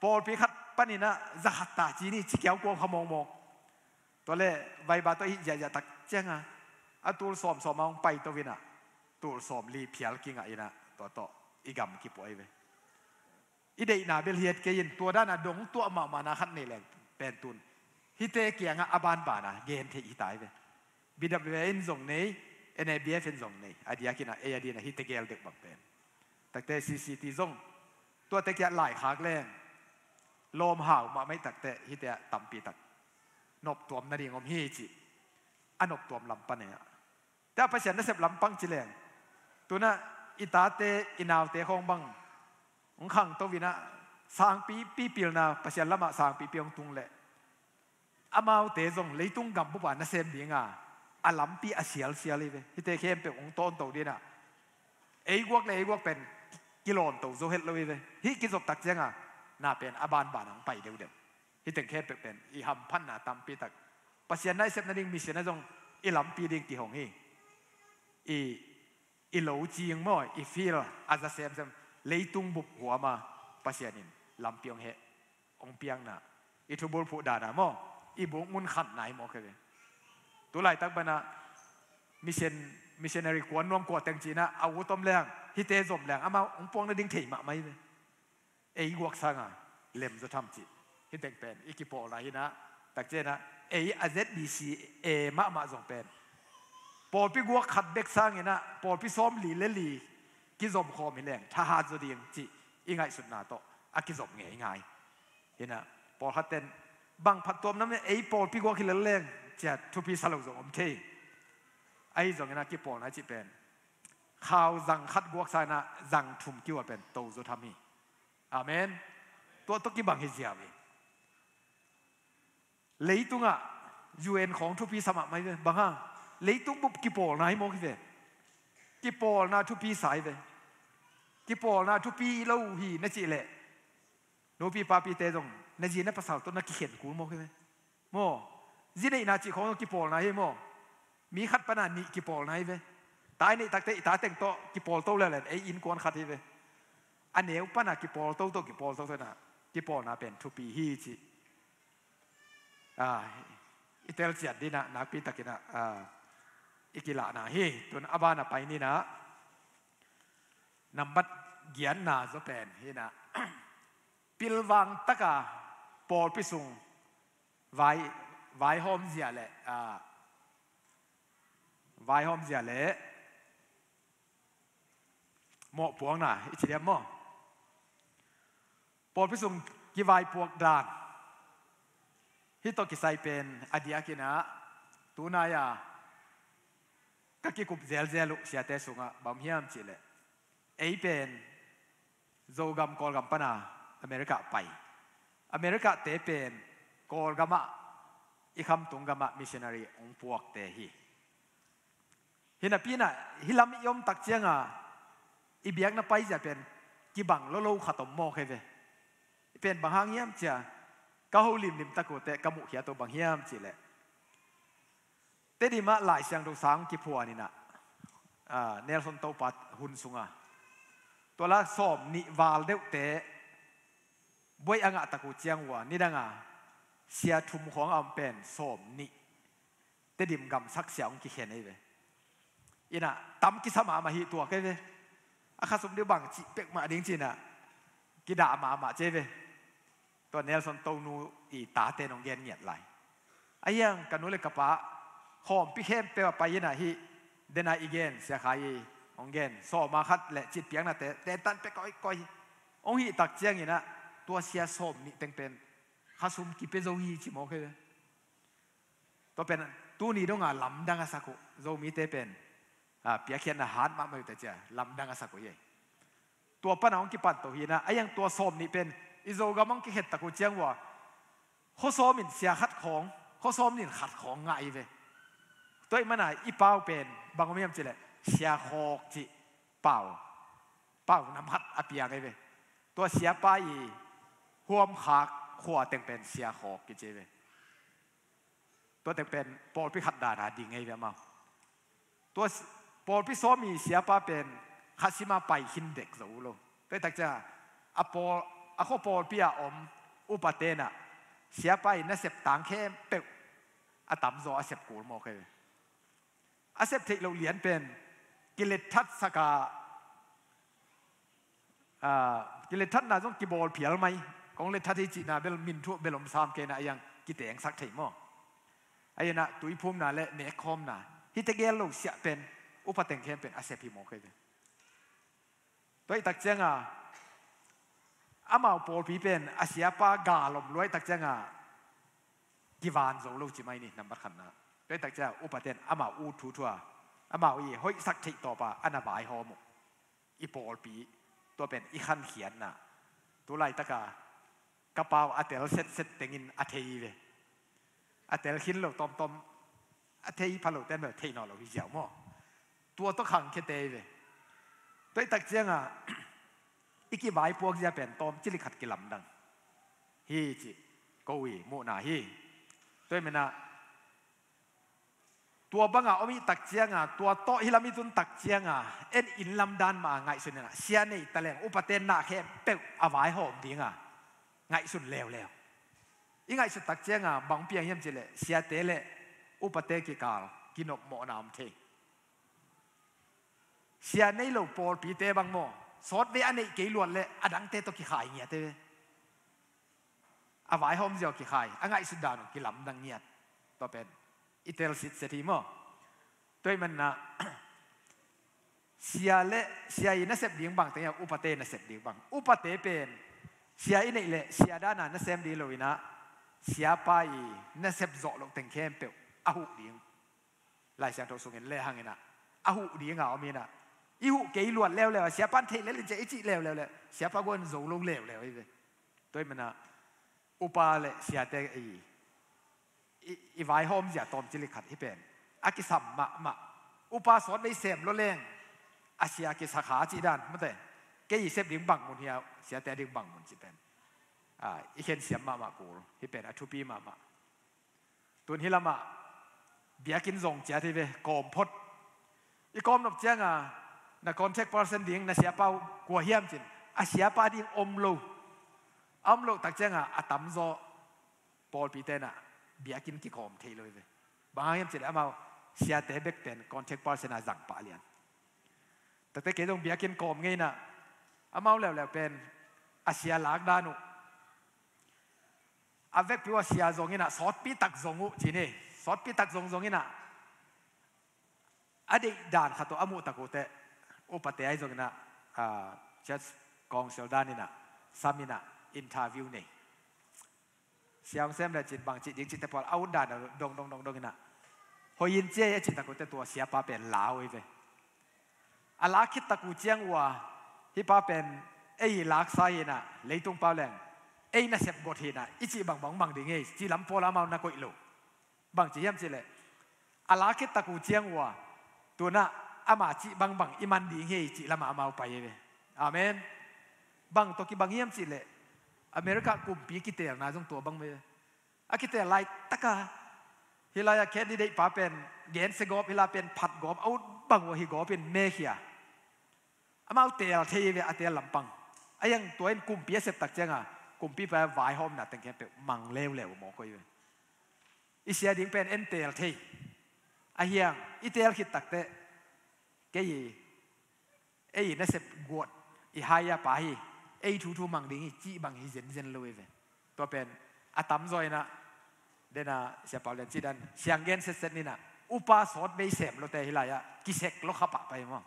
pawlpi khat panin a za khat ta ci ni ci kiau kua kha mawkmawk. Tua le vaiba tawh hih ziahziah tak ciang a, a tul sawm sawm a hong paito in a, tul sawm li phial kingah in a, tua tawh i gam kipuah hi ve. I deihna bel hiat kei in, tua dan a dong tuah mahmahna khat nei leng pen tun hihte kiangah a banban a gen theih hi ta hi ve. B W A in zong nei, N A B F in zong nei, a diakin a, ei a din a hihte gel dek bang pen. Takte C C T zong, tuate kiah laikhak leng lawm hau mahmah hi takte, hihte ah tampi tak nop tuam nading om hi ci. A nop tuam lam pan e a. Tua Pasian nasep lampang ci leng, tu in a i tate i naute khawng bang hong khangto in a, sangpi pipilna Pasian lamah sangpipi hong tung leh, amaute zong leitung gambup a nasem ding a, a lampi a sialsial hi ve. Hihte khempeuh hong tawnto ding a, ei guak le ei guak pen kilawnto zo het lo hi ve. Hih kizop tak ciang a, na pen a banban hong pai deuhdeuh. Hih teng khempeuh pen i hamphatna tampi tak, Pasian na i sep nading mission ah zong i lampi ding kihong hi. I, i lo cing maw, i field a za semsem, leitung bup huam a Pasian in lampi hong heh, hong piakna, i thubulphuh dan a maw, i buk mun khatna hi mawk hi ve. Tu laitak ban a mission, missionary kua nuam kua teng ci in a, a ut om leng, hihte zom leng amau hong puak nading thei mahmah hi ve. Ei guak sang a lem zaw tham cih. Hih teng pen i kipawlna hi in a, tak ciang a, ei a Z B C A mahmah zong pen pawlpi guak khat bek sang in a, pawlpi sawm li le li kizom khawm hi leng thahat zaw ding cih i ngaihsutna tawh a kizom ngeingai. Hi in a, pawlkhat ten bang phattuamna mah ei pawlpi guak hi lel leng ci a thupi sa lo zong om thei. Ahi zongin a kipawlna cih pen khau zang khat guak sang in a, zang thum kiual pen to zaw tham hi. Amen. Tua tawh kibang hi ziau hi. Leitungah U N khawng thupi sa mahmah hi ve. Bang hang? Leitung bup kipawlna hi mawk hi ve. Kipawlna thupi sa hi ve. Kipawlna thupi lo hi na cih leh, nupi papite zong na zi na pasal tawh na kikhen kul mawk hi ve. Maw, zi neihna cih khawng kipawlna hi maw. Mi khat pan a nih kipawlna hi ve. Ta i neih takte i ta teng tawh kipawlto lelen ei innkuan khat hi ve. A neu pan a kipawlto tawh kipawlto tawh na, kipawlna pen thupi hi cih, a, i telcian ding in a nakpi takin a, a, i kilahna hi. Tun a ban a pai ni in a, nambat giatna zaw pen hi in a, pilvang tak a pawlpi sung vai, vaihawm zia le, a, vaihawm zia le mawhpuakna i ci diam maw? Pawlpi sung kivaipuak dan, hih tawh kisai pen a diakin a, tunai a ka kikup zelzel uh siate sungah bang hiam cih leh, ei pen Zogam Kawlgam pan a America pai. America te pen Kawlgam ah, i khamtung gam ah missionary hong puakte hi. Hi napi in a, hih lam i om tak ciang a, i biakna paizia pen kibang lolo khat om mawk hi ve. Hih pen bang hang hiam ci a, ka ho limlim tak uh teh ka muhkhiat uh bang hiam cih leh, Tedim ah Lai Siangtho sang kiphuan in a, a, Nelson Topa hun sung a, tua la sawm nih val deuhte buaih a ngah tak uh ciang uh a, nidang a sia thum khawng a om pen sawm nih Tedim gamsak sia hong kikhen hi ve. In a, tam kisa mahmah hi tuak hi ve. A khasum deuh bang cih pek mah ding ci in a, kidah mahmah ci hi ve. Tua Nelson tonu i tate in hong gen ngiat lai. A hiang ka nu le ka pa khawmpi khempeuh a pai in a, hih den a i gen, Sia Khai i hong gen, sawma khat le citpiaknate tentan pia kawikawi hong hih tak ciangin a, tua sia sawm nih teng pen khasum kipia zo hi ci mawk hi ve. Tua pen tuni dong a lamdang a sak uh, Zomite pen, a, piakkhiatna hat mahmah uh teh ci a, lamdang a sak uh hi. Tua pan a hong kipan to hi in a, a hiang tua sawm nih pen i Zogam hong kikhen tak uh ciang uh a, khuasawm in sia khat khawng Khua sawm nih in khat khawng ngah hi ve. Tua ahih manin i pau pen bang om hiam cih leh Sia Khawk cih pau, pau nam khat a piang hi ve. Tua siapa i huamkhak khua teng pen Sia Khawk kici hi ve. Tua teng pen pawlpi khat dan a ding hi ve amau. Tua s-, pawlpi sawm i siapa pen khat sim a pai khin dek zo lo. Tua hi tak ciang a pawl, a khua pawlpi a om upate in ah siapa i nasep tang khempeuh a tamzaw a sep kul mawk hi ve. A sep theih loh lian pen kilet thatsak a, ah, kilet thatna zong kibawl phial mai. Kong let that hi cihna bel min thuah bel om sam kei in ah, a hiang kitengsak thei maw. A hiang ah tuiphumna le nekkhawmna, hihte gel lo siah pen upa teng khempeuh in a sep hi mawk hi ve. Tua hi tak ciang a amau pawlpi pen a siapa gal om lua hi tak ciang a kivan zo lo ci mai ni, nambat khatna. Tua hi tak ciang a upate in amau ut thuthu a, amau i hoihsak theih tawp a a na vaihawm uh i pawlpi, tua pen i khankhiatna. Tu laitak a ka pau a tel setset teng in a thei hi ve. A tel khin lo tawmtawm, a thei pha lo ten bel thei nawn lo hi ziau maw. Tua tawh khangkhia te hi ve. Tua hi tak ciang a i kivaipuak zia pen tawmcik khat kilamdang hi cih ko i muhna hi. Tua ahih manin ah tua bang a om i hih tak ciang a, tua tawh hih lam i tun tak ciang a, en inn lam dan mah a ngaihsun in ah, sia nei ta leng upate in na khempeuh a vaihawm ding a ngaihsun leuleu. I ngaihsut tak ciang a bang piang hiam cih leh siate le upate kikal kinopmawhna om thei. Sia nei lo pawlpite bang maw, sawtvei a neih kei luat leh a dangte tawh kikhai ngiat hi ve. A vaihawm zia uh kikhai, a ngaihsut dan uh kilamdang ngiat. Tua pen i tel sitset hi maw. Tua ahih manin ah sia le, sia i nasep ding bang teng hiam, upate nasep ding bang. Upate pen sia i neih leh sia dan a na sem ding lo in ah, siapa i nasep zawh loh teng khempeuh a huh ding. Lai Siangtho sungin lehang in ah a huh ding a om in ah, i huh kei luat leuleu a, siapa in theih lel in ci a i cih leuleu leh siapa guan zo lo leuleu hi ve. Tua ahih manin ah upa le siate i, i, i vaihawm zia tawmcik khat hi pen a kisam mahmah. Upa sawtvei sem lua leng a sia kisa kha cih dan mate. Kei i sep ding bang mun hi a, siate ding bang mun cih pen, a, i khensiam mahmah kul hi pen a thupi mahmah. Tun hih lamah biakinn zong ciat hi ve, kawm phot. I kawm nop ciang a na contact person ding, na siapa uh kua hiam ci-in, a siapa ding om lo. A om loh tak ciang a a tamzaw pawlpite in ah biakinn kikawm thei lo hi ve. Bang hang hiam cih leh amau siate bek pen contact person a zang pah lian. Tate kei zong biakinn kawm ngei in ah, amau leuleu pen a sia lak dan uh, a vekpi uh a sia zong in ah, sawtpi tak zong uh ci ni. Sawtpi tak zong zong in ah, a deih dan khat uh a muh tak uh teh, upate ahi zong in ah, ah, church council dan in ah, sam in ah, interview nei. Siam sem le cin bang cih ding cihte pawl a ut dan a dong dong dong dong in ah, hoih in ci ei a cih tak uh teh tua siapa pen lau hi ve. A lak khit tak uh ciang uh a, hih pa pen ei laksa hi in ah, leitung pau leng ei nasep got hi in ah, i cih bangbang mang ding hi, cih lam pawl amau na koih lo. Bang ci hiam cih leh, a lak khit tak uh ciang uh a, tu-in ah ama cih bangbang i man ding hi cih lamah amau pai hi ve. Amen. Bang tawh kibang hiam cih leh, America kumpi kiteelna zong tua bang ve. A kiteel laitak a, hih lai-ah candidate pa pen gensia gawp, hih lai pen phat gawp, a ut bang uh a hi gawp in mekhia. Amau teel thei hi ve, a teel lampang. A hiang tua in kumpi a sep tak ciang a, kumpipa vaihawmna teng khempeuh mang leuleu mawk uh hi ve. I sia ding pen en teel thei. A hiang i teel khit tak teh, kei i, ei nasep guat, i hire pa hi, ei thuthu mang ding hi cih bang hi zenzen lo hi ve. Tua pen a tamzaw in ah, den a Sia Pau Lian cih dan siang gen setset ni in ah, upa sawtvei sem luate hih lai-ah kisek lua kha pahpah hi maw.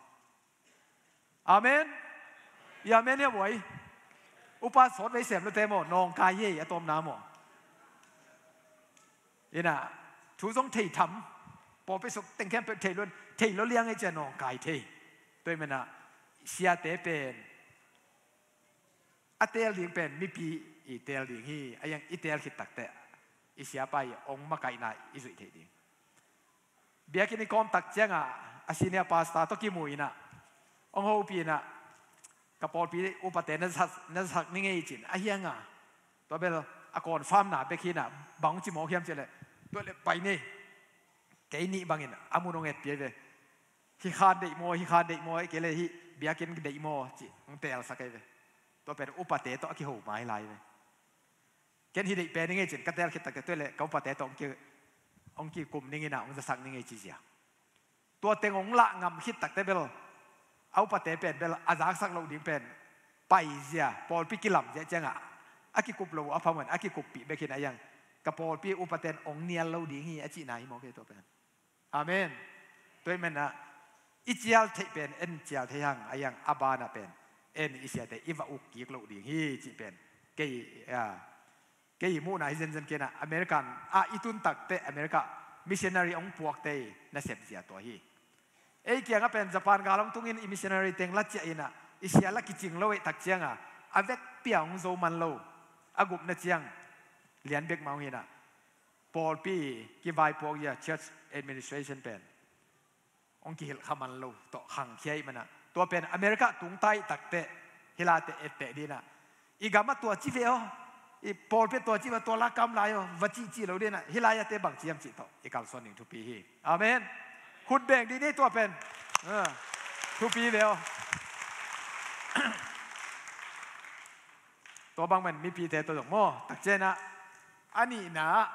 Amen. I amen hi a buai. Upa sawtvei sem luate maw, nawngkai hi a tawpna maw. In ah, thu zong thei tham. Pawlpi sung teng khempeuh thei lua, thei lua liang hi ci a nawngkai thei. Tua ahih manin ah, siate pen a teel ding pen mipi i teel ding hi, a hiang i teel khit tak teh i siapa i hong makaihna i zuih theih ding. Biakinn i kawm tak ciangah a senior pastor tawh kimu inah hong hopih inah, ka pawlpi upate na zasak, na zasak ning ei, ci-in a hiang a. Tua bel a confirm na bek hi inah, bang hong ci mawk hiam cih leh, tua leh pai ni, kei nih bangin a mun hong etpih ve. Hih khan deih maw, hih khan deih maw, ahih kei leh hih biakinn deih maw, ci hong teelsak ei ve. Tua pen upate tawh a kiho mai lai ve. Ken hih deih pen ning ei, ci-in ka teel khit takteh, tua leh ka upate tawh hong ki, hong kikum ning inah, hong zasak ning ei, ci zia. Tua teng hong lah ngam khit takteh bel, a upate pen bel a zaksak loh ding pen paizia, pawlpi kilamzia ciangah a kikup loh uh a phamawh in a kikuppih bek hi inah, a hiang, ka pawlpi upaten hong nial lo ding hi, a cihna hi mawk ei tua pen. Amen. Tua ahih manin ah, i cial theih pen en cial thei hang, a hiang, a banah pen en i siate i va uk kik loh ding hi, cih pen kei, a, kei i muhna hi zenzen kei inah, America ah i tun takteh America missionary hong puakte i nasep zia tua hi. Ei kiangah pen Japan gal hong tungin i missionary teng la ciah inah, i sia la kicing lo ei tak ciangah, a vekpi-a hong zo man lo, a gupna ciang lian bek mah hong hi inah, pawlpi kivaipuak zia, church administration pen hong kihilh kha man lo tawh khangkhia ahih manin ah, tua pen America tungta i takteh hih late etteh ding inah, i gamah tua ci ve aw, i pawlpi tua ci ve aw, tua la kam lai aw, va cihcih lo ding inah, hih lai-ate bang ci hiam cih tawh i kalsuan ding thupi hi. Amen. Khut beng ding ni tua pen. A, thupi ve aw. Tua bang manin mipite tawh zong maw, tak ciangin ah, a nihna ah,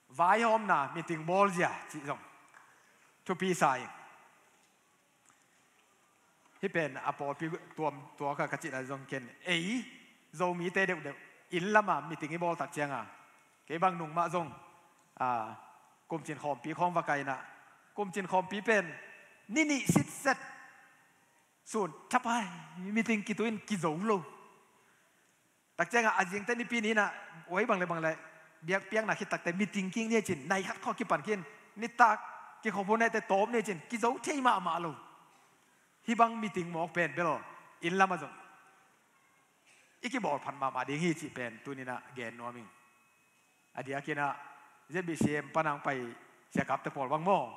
vaihawmna meeting bawl zia cih zong thupi sa ing. Hih pen a pawlpi tuam tuak a ka cih lai zong ken, ei Zomite deuhdeuh inn lamah meeting i bawl tak ciangah, kei bang nung mah zong, a, kumcin khawmpi khawng va kai inah, kumcin khawmpi pen ni nih sitset sun thapai meeting kitu in kizo lo. Tak ciangah a zingte Nipi ni inah, oi, bang le bang le, biakpiakna khit takteh meeting kik ni, ci-in nai khat khawng kipan khin, nitak kikhop hun nehteh tawp ni, ci-in kizo thei mahmah lo. Hih bang meeting mawk pen bel inn lamah zong i kibawl phat mahmah ding hi, cih pen tuni inah gen nuam ing. A diakin ah Z B C M pan a hong pai siakapte pawl bang maw,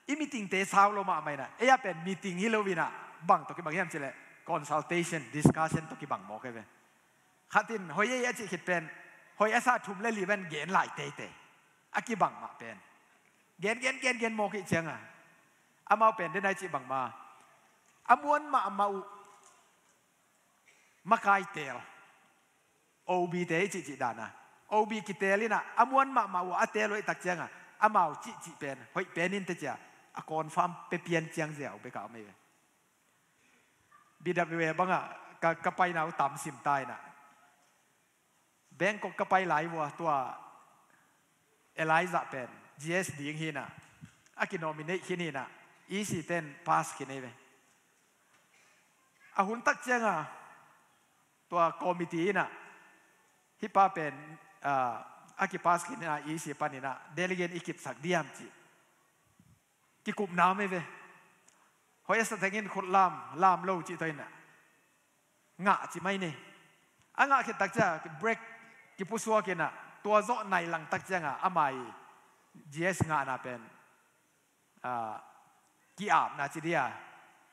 i meetingte sau lo mahmah inah, ei a pen meeting hi lo inah, bang tawh kibang hiam cih leh consultation, discussion tawh kibang mawk ei ve. Khat in hoih ei a cih khit pen, hoih a sa thum le li pen gen lai teitei, a kibang mah pen. Gen, gen, gen, gen mawk ahih ciangah, amau pen den a i cih bangmah, a muan mahmah uh makai teel, O B te i cihcih dan a, O B kiteel inah, a muan mahmah uh a teel uh ahih tak ciangah, amau cihcih pen hoih pen inteh ci-a, a confirm pia pian ciang ziau bek a om ei ve. B W A bangah ka, ka paina uh tam sim ta inah, Bangkok ka pai lai uh a, tua Elijah pen G S ding hi inah, a kinominate khin hi inah, E C ten pass khin ei ve. A hun tak ciangah tua committee inah, hih pa pen, a, a kipass khin inah, E C pan inah delegate i kipsak diam, ci kikupna om ei ve. Hoih a sa tengin khut lam, lam lo cih tawh inah, ngah ci mai ni. A ngah khit tak ciang break kipusuak inah, tua zawh nai lang tak ciangah ama i G S ngahna pen, a, ki-apna ci dia,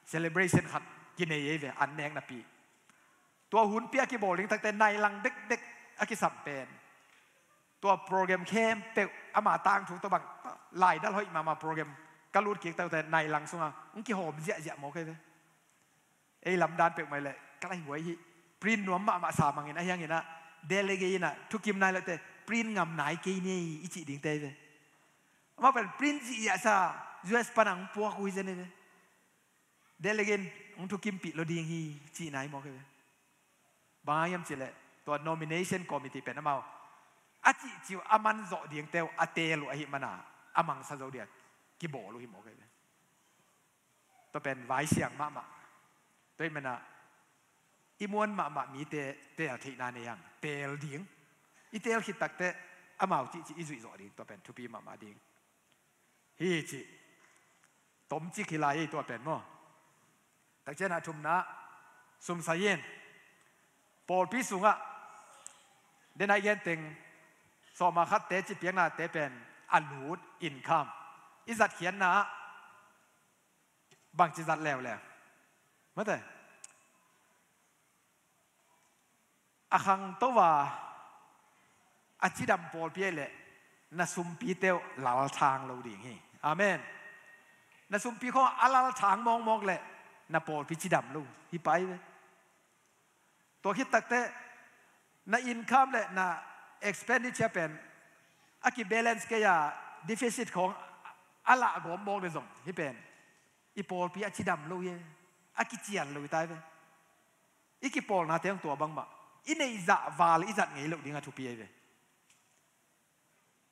celebration khat kinei ei ve, an nek napi. Tua hunpi a kibawl ding takteh nai lang dekdek a kisam pen, tua program khempeuh ama tangthu tawh bang, laidal hoih mahmah program ka lut kik takteh nai lang sungah hong kihawm ziahziah mawk ei ve. Ei lamdan peuhmah leh ka laihuai hi. Print nuam mahmah sa mangin, a hiang inah delegate inah thukim nai lohteh print ngam nai kei ni i cih dingte ei ve. Amau pen print ziahziah sa, U S pan a hong puak uh hi zen ei ve. Delegate hong thukimpih lo ding hi, cihna hi mawk ei ve. Bang hang hiam cih leh, tua nomination committee pen amau a cihcih uh, a manzawh dingte uh a teel uh ahih manin a mangsa zo dia kibawl uh hi mawk ei ve. Tua pen vaisiang mahmah. Tua ahih manin a, i muan mahmah mite teel theihna nei hang, teel ding. I teel khit takteh amau cihcih i zuih zawh ding, tua pen thupi mahmah ding hi, cih tomcik hi lai ei tua pen maw. Tak ciangin a thumna, sumsai in. Pawlpi sungah Dena i gen teng, sawma khatte ci piaknate pen a lut income. I zat khiatna ah bangci zat leuleu. Mate. A khangto a, a cidam pawlpi ahih leh na sumpite uh lalthang lo ding hi. Amen. Na sumpi khawng a lalthang mawkmawk leh na pawlpi cidam lo hi pai ve. Tua khit takteh na income le na expenditure pen a kibalance kei a, deficit khawng a lah gawm mawk le zong hih pen i pawlpi a cidam lo hi. A kician lo hi tai ve. I kipawlnate hong tua bangmah i neih zah val i zat ngei loh ding a thupi ahi ve.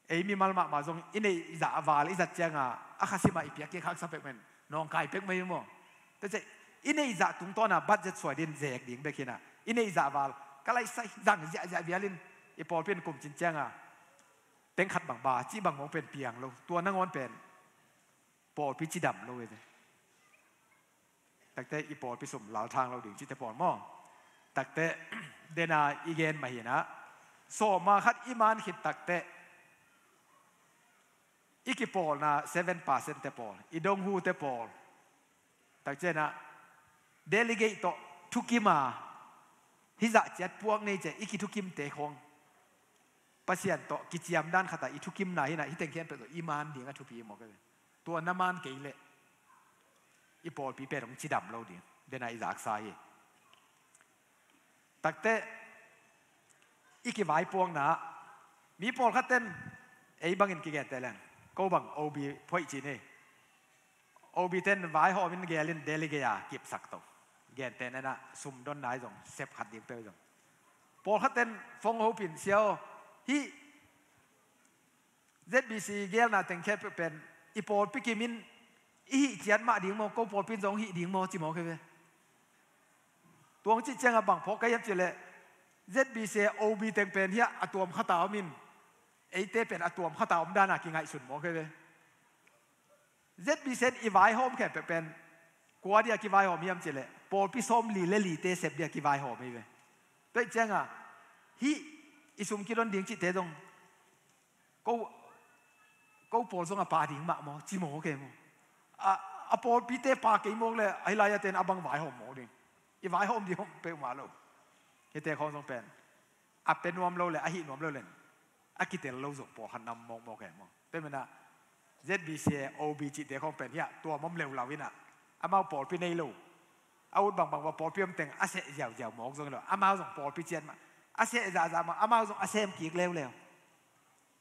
Ei mimal mahmah zong i neih zah a val i zat cianga a khasimah i piak kik haksa pekmen nawngkai pek mai maw? Tua ciah i neih zah tungtawna budget suai din zek ding bek hinah, i neih zah val ka laisai zang ziahziah vialin i pawlpi in kumcin cianga teng khat bang ba cih bang mawng pen piang lo. Tua nangawn pen pawlpi cidam lo hi ve. Takte i pawlpi sum lalthang lo ding cihte pawl maw? Takte dena i gen mah hinah, sawma khat i man khit takte i kipawlna seven percent te pawl, i donghute pawl, takcianah delegate tawh thukima hizah ciat puak nei ciah i kithukimte khawng Pasian tawh kiciam dan khatah i thukimna hinah hih teng khempeuh tawh i man ding a thupi mawk hi ve. Tua na man kei leh i pawlpi pen hong cidam lo ding. Dena i zaksa hi. Takte i kivaipuakna ah mi pawlkhat ten ei bangin kigente leng ko bang O B phoih ci ni. O B ten vaihawm in gelin delegate a kipsak to. Gente nenah sumdonna i zong sep khat ding peuh i zong pawlkhat ten fong hopin sia aw, hih Z B C gelna teng khempeuh pen i pawlpi kimin i hih ciat mah ding maw, ko pawlpi in zong hih ding maw ci mawk hi ve. Tuang cih ciangah bang phawk ka hiam cihleh Z B C O B teng pen hiah a tuam khata om in eite pen a tuam khata om dana kingaihsun mawk hi ve. Z B C in i vaihawm khempeuh pen kua dia kivaihawm hiam cihleh pawlpi sawmli le lite sep dia kivaihawm hi ve. Tua ih cianga hih i sum kidon ding cihte zong ko, ko pawl zong a pa ding mah maw ci mawk hi maw? A, a pawlpite pa kei mawk le ahi lai-a ten a bang vaihawm mawk ding. I vaihawm ding hawm peuhmah lo. Hihte khawng zong pen a pe nuam lo le a hih nuam lo len a kitel lo zong pawlkhat nam mawkmawk hi maw? Tua menah Z B C, O B cihte khawng pen hiah tuam om leulau inah amau pawlpi nei lo. A ut bangbang va pawlpi om teng a seh ziauziau mawk zong hi lo. Amau zong pawlpi cian mah a seh zahzah mah amau zong a sem kik leuleu.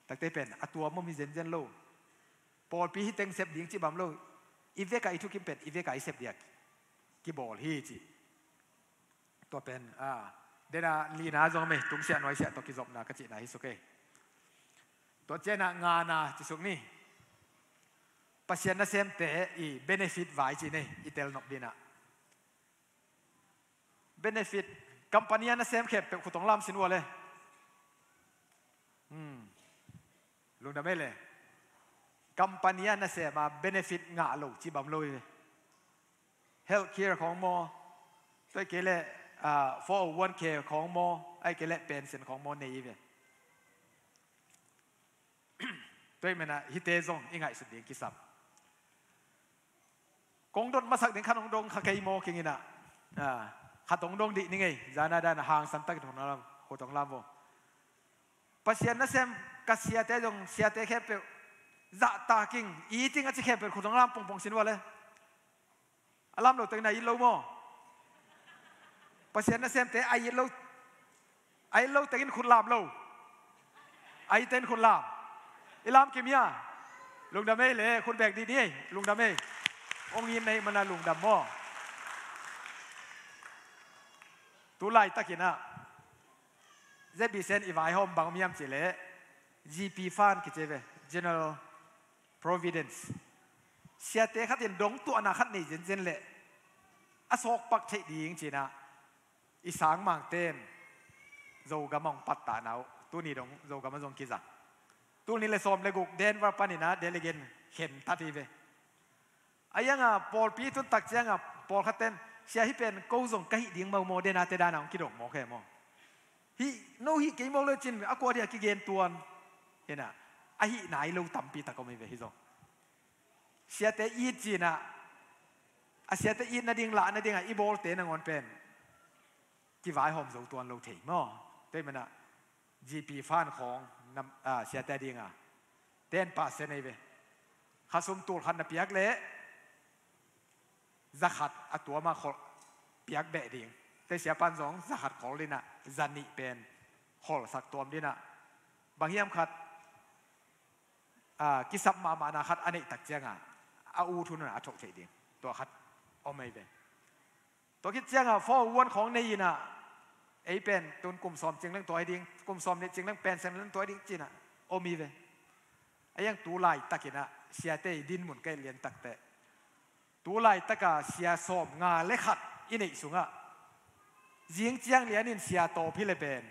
Takte pen a tuam om hi zenzen lo. Pawlpi hi teng sep ding cih bam lo. I veka i thukim pen i veka i sep diak kibawl hi cih. Tua pen a, dena lina zong mei tungsiah nuaisiah tawh kizopna ka cihna hi suk ei. Tua cianah ngana ci suk ni. Pasian nasemte i benefit vai ci nei i tel nop dinah. Benefit, company a nasem khempeuh khutong lam sin ua le. Hmm. Lungdam ei le. Company a nasem a benefit ngah lo ci bam lo hi. Health care khawng maw, tua ih kei leh four oh one K khawng maw, ahih kei leh pension khawng maw nei hi ve. Tua ih menah hihte zong i ngaihsut ding kisam. Kong dot masak ding khat hong dong kha kei maw kinginah, khat hong dong dih ni ngei. Zana dana hangsan takin hong lam, hong lam vo. Pasian nasem ka siate zong siate khempeuh zahtaking iting a ci khempeuh khut hong lam pongpong sin ua le. A lam lo tengin a it lo maw? Pasian nasemte a it lo, a it lo tengin khut lam lo. A it tengin khut lam. I lam kim hia? Lungdam ei le, khut bek dih ni ei. Lungdam ei. Hong it na hih mana lungdam maw? Tu laitakinah Z B C in i vaihawm bang om hiam cihleh G P fund kici ve, General Providence. Siate khatin dongtuahna khat nei zenzen leh a sawkpak theih ding cinah i sangmangte in Zogam a hong pattahna uh tuni dong Zogam a zong kizang. Tulni le sawm le guk Denver paninah delegate khen tat hi ve. A ianga pawlpi tun tak cianga pawlkhatten sia hih pen ko zong ka hih ding maw maw dena te dana hong kidong mawk he maw? Hih, no hih kei mawk le cin, a kua dia kigen tuan. Hi na, a hih nai lo tampi tak om hi ve hi zong. Siate it cin ah, a siate it nading lah nading ah i bawlte nangawn pen kivaihawm zo tuan lo thei maw? Tua hi mana G P fan khawng nam, ah, siate ding a ten percent ei ve. Kha sum tul khat na piak leh za khat a tuam a khol piak beh ding. Te siapan zong za khat khol ding a, za nih pen kholsak tuam ding a. Bang hiam khat, ah, kisap mahmahna khat a neih tak ciang a, a ut hun a thoh theih ding. Tua khat om ei ve. Tua khit ciang a four oh one khawng nei in a, ei pen tun kum sawm cing leng tua hi ding, kum sawm nih cing leng pension leng tua hi ding cin a om hi ve. A hiang tu laitak in a siate i dinmun ka et lian tak teh, tu laitak a sia sawm nga le khat i neih sung ah, zing ciang lian in sia tawp hi le pen,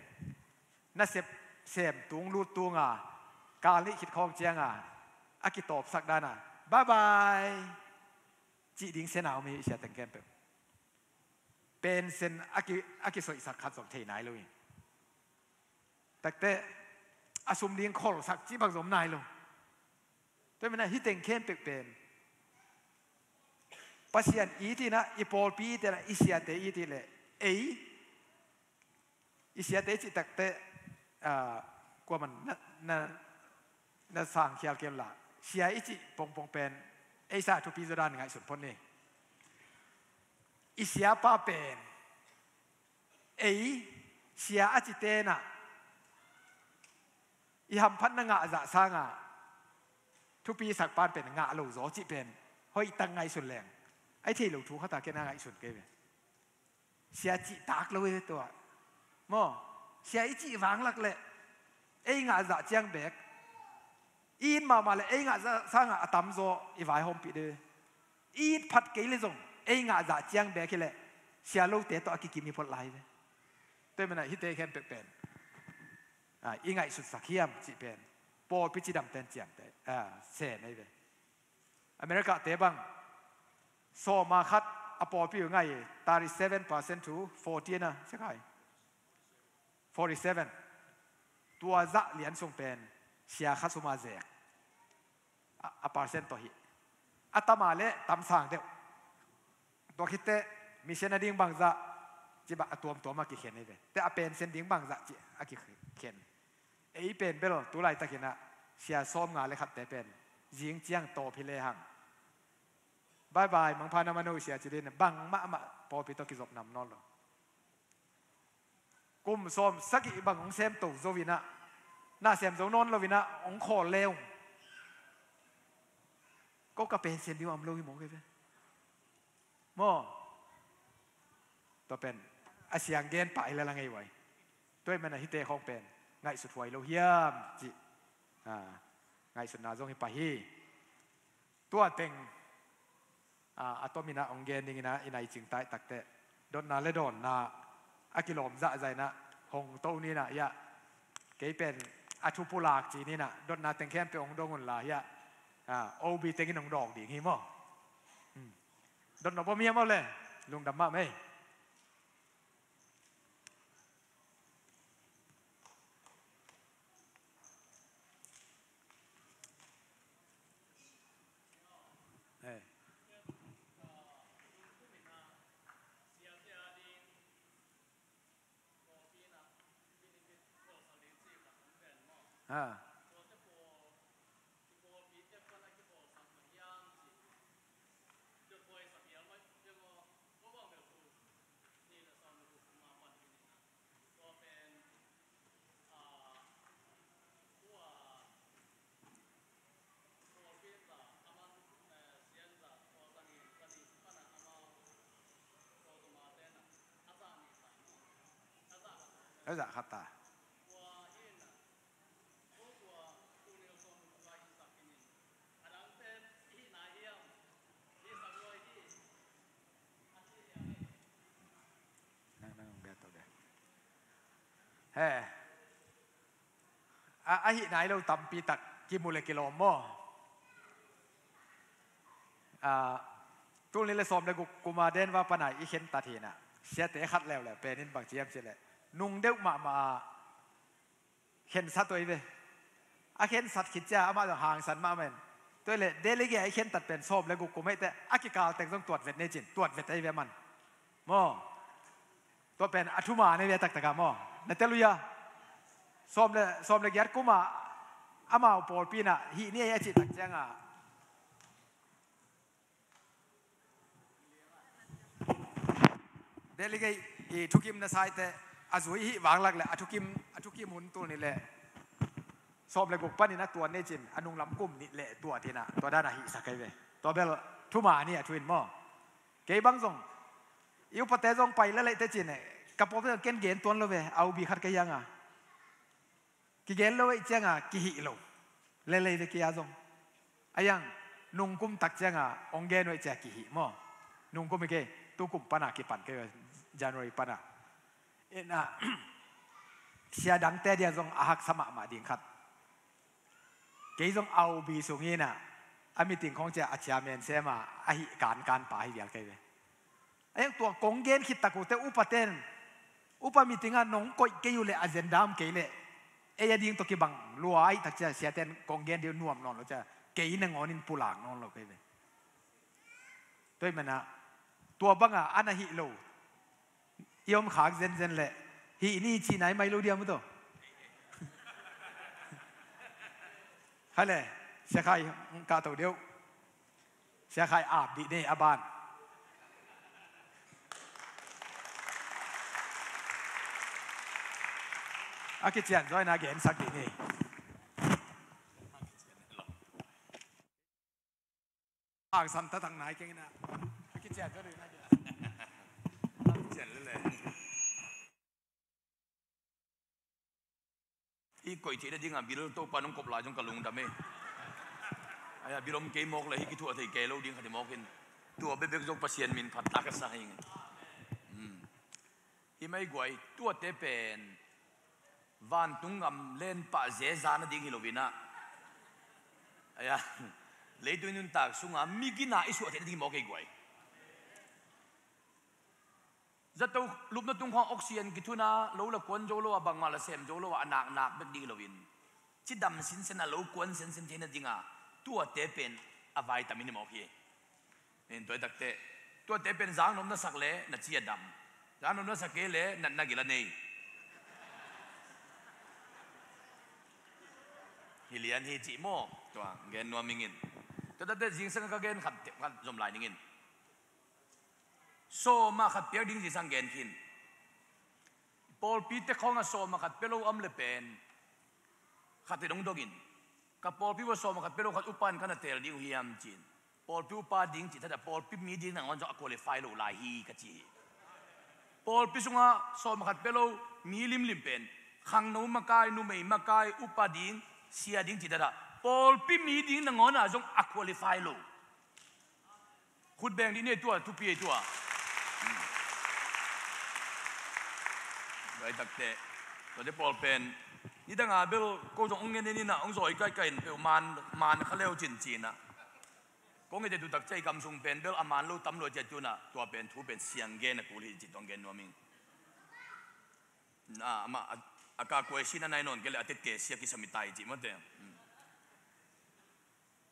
na sep sem tung lut tung a, kal nih khit khawng ciang a, a kitawpsak dan a, bye bye cih ding sen a om hi sia teng khempeuh. Pension a ki, a kisoihsak khat zong thei nai lo hi. Tak teh a sum ding kholsak cih bang zong om nai lo. Tua hi mana hih teng khempeuh pen Pasian it in a, i pawlpi it in a, i siate it leh ei, i siate i cih tak teh, ah, kuaman na, na, na sang khial kei un la, sia i cih pongpong pen ei sa thupi zaw dan ngaihsun phot ni. I siapa pen ei sia a cite in a, i hamphatna ngah zah sang a thupisak pan pen ngah lo zaw cih pen hoih tak ngaihsun leng, a i thei lo thu khat a ken a ngaihsun kei ve. Sia cih tak lo hi ve tua. Maw? Sia i cih vanglak leh ei ngah zah ciang beek, i it mahmah leh ei ngah zah sang a a tamzaw i vaihawmpih ding hi ve. I it phat kei leh zong ei ngah zah ciang beek hi leh sia lote tawh a kikim hi phot lai hi ve. Tua hi mana hihte khempeuh pen, ah, i ngaihsutsak hiam cih pen pawlpi cidamte in ciamteh, ah, sem hi ve. America te bang sawm a khat a pawlpi uh ngai, thirty seven percent to forty na sia kai. Forty seven. Tua zah lian sung pen sia kha sum a zek a, a percent tawh hi. A tam a leh tam sang deuh. Tua khit teh mission a ding bangzah cih bang a tuamtuam a kikhen hi ve. Te a pension ding bangzah cih a kikhen. Ei pen bel tu laitak in a sia sawm nga le khatte pen zing ciang tawp hi lehang, bye bye, mangpha na man o sia ci ding, bang mahmah pawlpi tawh kizop nam nawn lo. Kum sawm sagih bang hong sem to zo in a, na sem zo nawn lo in a hong khawl le ung, ko ka pension ding a om lo hi maw kei ve. Maw? Tua pen a siang gen pah hi lel a ngei uai. Tua hi mana hihte khawng pen ngaihsut huai lo hiam cih, ah, ngaihsutna zong hi pah hi. Tua teng, ah, a tom in a hong gen ding in a, i nai cing tai tak teh dotna le dawnna a kilawm zahzah in a hong to ni in a, hiah kei pen a thu pulak ci ni in a, dotna teng khempeuh hong dong un la hiah, ah, O B teng in hong dawng ding hi maw? Hmm. Dotna bawm hiam aw le? Lungdam mahmah ei. Ei. Ha. A zah khat ta. Nang, nang bia to de. He. A, a hih nai lo tampi tak kimu le kilawm maw? A, tul nih le sawm le guk kum a Denver pan a i khentat hi in a, siate khat leuleu pen in bang ci hiam cih leh, nung deuh mahmah a khensat uh hi ve. A khensat khit ciang amah zong hangsan mahmah in. Tua hi leh delegate a i khentat pen sawm le guk kum hi teh, a kikal teng zong tuat vet ni ci-in tuat vet ahi ve aman. Maw? Tua pen a thuman ahi ve taktak a maw? Na tel uh hia? Sawm le, sawm le giat kum a amau pawlpi in ah hih ni ei a cih tak ciang a, delegate i thukim na sa hi teh, a zui hih vanglak leh a thukim, a thukim hun tul nih leh sawm le guk panin a tuat ni ci-in a nunglam kum nih leh tuat hi-in ah tua dan a hihsak ahi ve. Tua bel thuman hi a thu in maw? Kei bang zong i upate zong pai lel ei teh ci-in, ka pawlpi zong ken gen tuan lo ve, a ubi khat ka hi hang a. Kigen lo ei ciang a kihih lo. Lel ei ve kei a zong. A iang nungkum tak ciang a hong gen uh ei ciang a kihih maw? Nungkum hi kei, tukum pan a kipan kei, January pan a. Inn ah sia dangte dia zong a haksa mahmah ding khat. Kei zong a ubi sung hi-in ah, a meeting khawng ciang a chairman sem a, a hih kankan pa hi vial kei ve. A iang tua kong gen khit tak uh teh upaten, upa meeting ah nong koih kei uh leh agenda om kei leh, ei a ding tawh kibang lua ahih tak ciang siaten kong gen ding uh nuam nawn lo ciang, kei nangawn in pulak nawn lo kei ve. Tua ahih manin ah, tua bang a, a na hih lo i om khak zenzen leh, hih ni cih nai mai lo diam uh tawh. Hai le, Sia Khai, kah to deuh. Sia Khai ap dih ni a ban. A kician zaw in a gensak dih ni. Hangsan taktak nai keng in a. A kician zaw dih na. A kician lele. Hih koih theihna dingah bil Topa nong kop lai zong ka lungdam e. Aia, bil om kei mawk le hih kithuah thei kei lo ding khat hi mawk in. Tua bekbek zong Pasian min phat ta ka sa hi ing. Hmm. Hih mai guai, tuate pen vantung gam lenpah zeza nading hi lo in ah. Aia, leitung nuntak sungah migina i suah theihna ding hi mawk ei guai. Zato lupna tung khawng oxygen kithun a, lo la kuan zo lo a, bangmah la sem zo lo a, a naknak bek ding hi lo in, cidam sinsen a lo kuan sinsen theihna ding a, tuate pen a vitamin hi mawk hi. Tua hi tak teh, tuate pen zang nop na sak leh na ci a dam. Zang nop na sak kei leh natna gil a nei. Hi lian hi cih maw? Tua gen nuam ing in. Tua tak teh zingsang ka gen khat, khat zom lai ning in. Sawm ah khat piak ding zingsang gen khin. Pawlpi te khawng ah sawm ah khat pia lo om leh pen, khat in hong dong in, ka pawlpi uah sawm ah khat pia lo khat upa in ka na teel ding uh hiam ci-in. Pawlpi upa ding cih thadah, pawlpi mi ding nangawn zong a qualify lo lai hi ka ci hi. Pawlpi sungah sawm ah khat pia lo mi limlim pen, khangno makai, numei makai, upa ding, sia ding cih thadah, pawlpi mi ding nangawn ah zong a qualify lo. Khut beng dih ni ei tua, thupi ei tua. Tua hi tak teh, tuate pawl pen, nidang a bel ko zong hong ngen in ah, hong zawi kaikai in peuh man, man kha leu cincin ah. Kong ite tu tak ciang i kam sung pen bel a man lo tam lo ciah tun ah, tua pen thu pen siang gen a kul hi cih tawh gen nuam ing. Na, amah, a, a ka kuai sin a nai nawn kei leh a tet ke sia kisam i tai cih mawte. Hmm.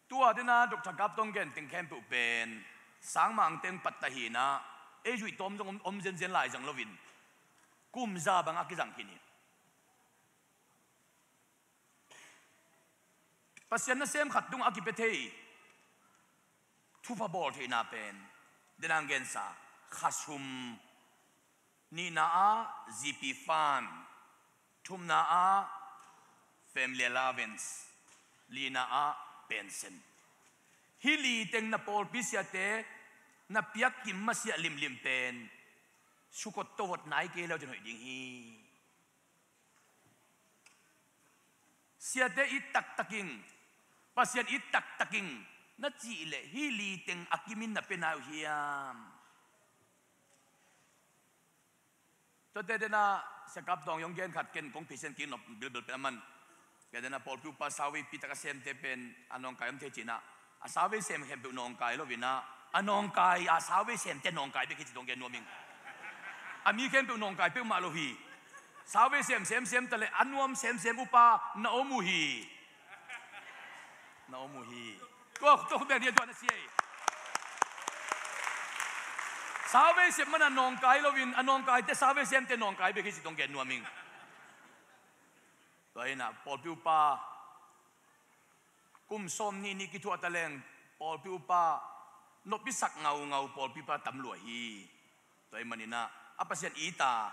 Tua dena Doctor Kap Tong gen teng khempeuh pen, sangmang teng pat ta hi in ah, ei zuih tawm zong om, om zenzen lai zang lo in, kum za bang a kizang khin hi. Pasian nasem khat tungah a kipia thei thupha bawl theihna pen, denang gensa, khasum, nihna ah G P fund, thumna ah family allowance, lina ah pension. Hih li teng na pawlpi siate na piak kim masiah limlim pen, sukot tohot nai kei leu cin hoih ding hi. Siate it taktak ing, Pasian it taktak ing na cih leh hih li teng a kimin na pia nai uh hiam? Tuate dena Sia Kap Tong i hong gen khat ken kong phisian kik nop bilbil pen a man. Kei dena pawlpi upa sawtpi tak a semte pen a nawngkai om thei cin ah, a sawt sem khempeuh nawngkai lo in ah, a nawngkai a sawt semte nawngkai bek hi ci tawh gen nuam ing. A mi khempeuh nawngkai peuhmah lo hi. Sau vei sem semsem ta le a nuam semsem upa na om uh hi. Na om uh hi. Tua tua bek dia tua na si ei. Sau vei sem mana nawngkai loin a nawngkaite sau vei semte nawngkai bek hi ci tong gen nuam ing. Tua hi na pawlpi upa kum sawm nih nih kithuah ta leng pawlpi upa noppi sak ngaungau pawlpi upa tam lua hi. Tua hi maninah a Pasian ita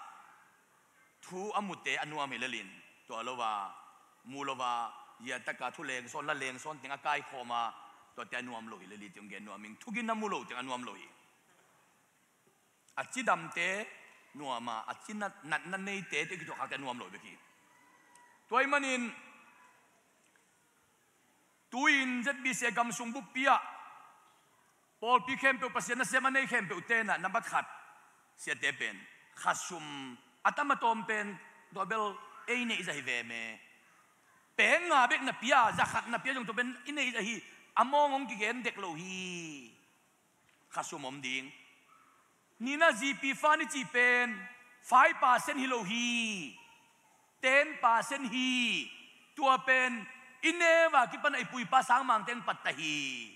thu a mute a nuam hi lelin tua lo a mu lo a ziataka thu lengsawn la lengsawn teng a kaikhawm a tuate a nuam lo hi leli teng gen nuam ing. Thugin a mu lo teng a nuam lo hi. A cidamte nuam a a cinat natna neite te kithuah khakte a nuam lo hi bek hi. Tua hi manin tu-in Z B C a gam sung buppi ah pawlpi khempeuh Pasian nasem a nei khempeuh tenah nambat khat siate pen khasum a tam a tawm pen tua bel ei neih zah hi ve me. Peng nga bek na pia za khat na pia zong tua pen i neih zah hi. A mawng hong kigen dek lo hi. Khasum om ding. Nina G P fund i cih pen five percent hi lo hi. Ten percent hi. Tua pen i neva kipan a i puipa sangmang teng patta hi.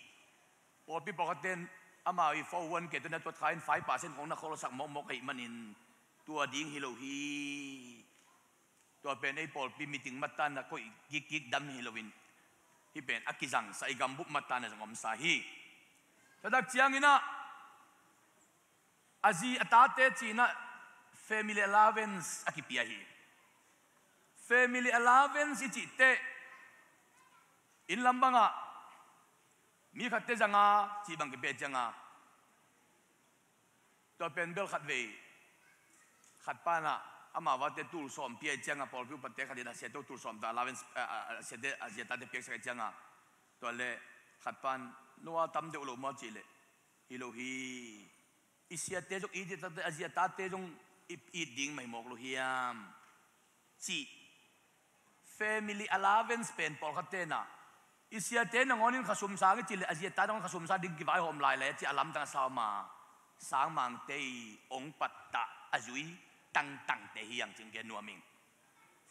Pawlpi pawlkhat ten amau i fo one ke tuna tuat kha in five percent khong na kholsak mawkmawk ahih manin tua ding hi lo hi. Tua pen ei pawlpi meeting mattan a koih gikgik dam hi loin hih pen a kizangsa i gambup mattan a zong omsa hi. Tua tak cianginah a zi a tate cinah family allowance a kipia hi. Family allowance i cih teh inn lam bangah mi khatte zanga cih bang kipia cianga tua pen bel khat vei khat panah amau vate tul sawm pia i cianga pawlpi upate khatin a siate tul sawm ta allowance a siate a ziatate piaksak i cianga tua le khat pan nua tam deuh lo mua cih leh hi lo hi. I siate zong it a ziatate zong it ding mai mawk lo hiam cih family allowance pen pawlkhat tenah i siate nangawnin khasum sang i cih le a ziata nangawn khasum sang ding kivaihawm lailai a cih a lamtang a sauma sangmangte i ong pattah a zui tangtangte hi ang cing gen nuam ing.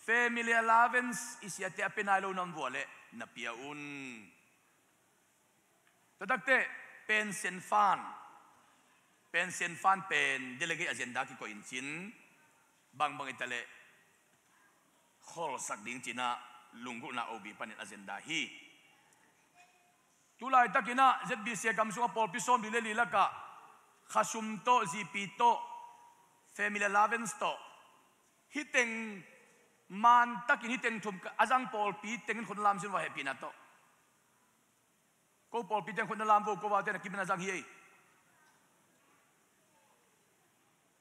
Family allowance i siate a pe nai lo nam vua le na pia un. Tua takteh pension fund pension fund pen delegate agenda kikoih in cin bangbang i ta leh kholsak ding cinah lunggulhna obi panin agenda hi. Tulaitakinah Z B C a gam sungah pawlpi sawm li le li lakah khasum tawh zipi tawh family allowance tawh hiteng mantakin hiteng thum a zang pawlpi tengin khut lam sin va hehpihna tawh. Ko pawlpi teng khut na lam vo ko va tena kimin a zang hi ei.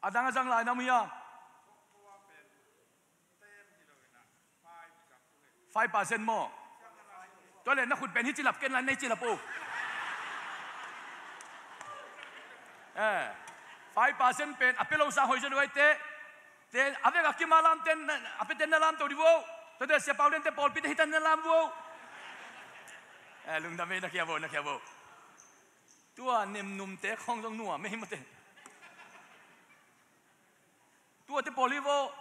A dang a zang lai na mu hi a five percent maw? Tua le na khut pen hi cilap ken lai nei cilap uh. Eh, five percent pen a pe lo sang hoih zon uaite. Te a vek a kima lam ten a pe ten na lam to di vo. Tua te sia pau den te pawlpi te hi ten na lam vo. Eh, lungdam ei na kia vo na kia vo. Tua nemnumte khawng zong nuam ei mate. Tuate pawl hi vaw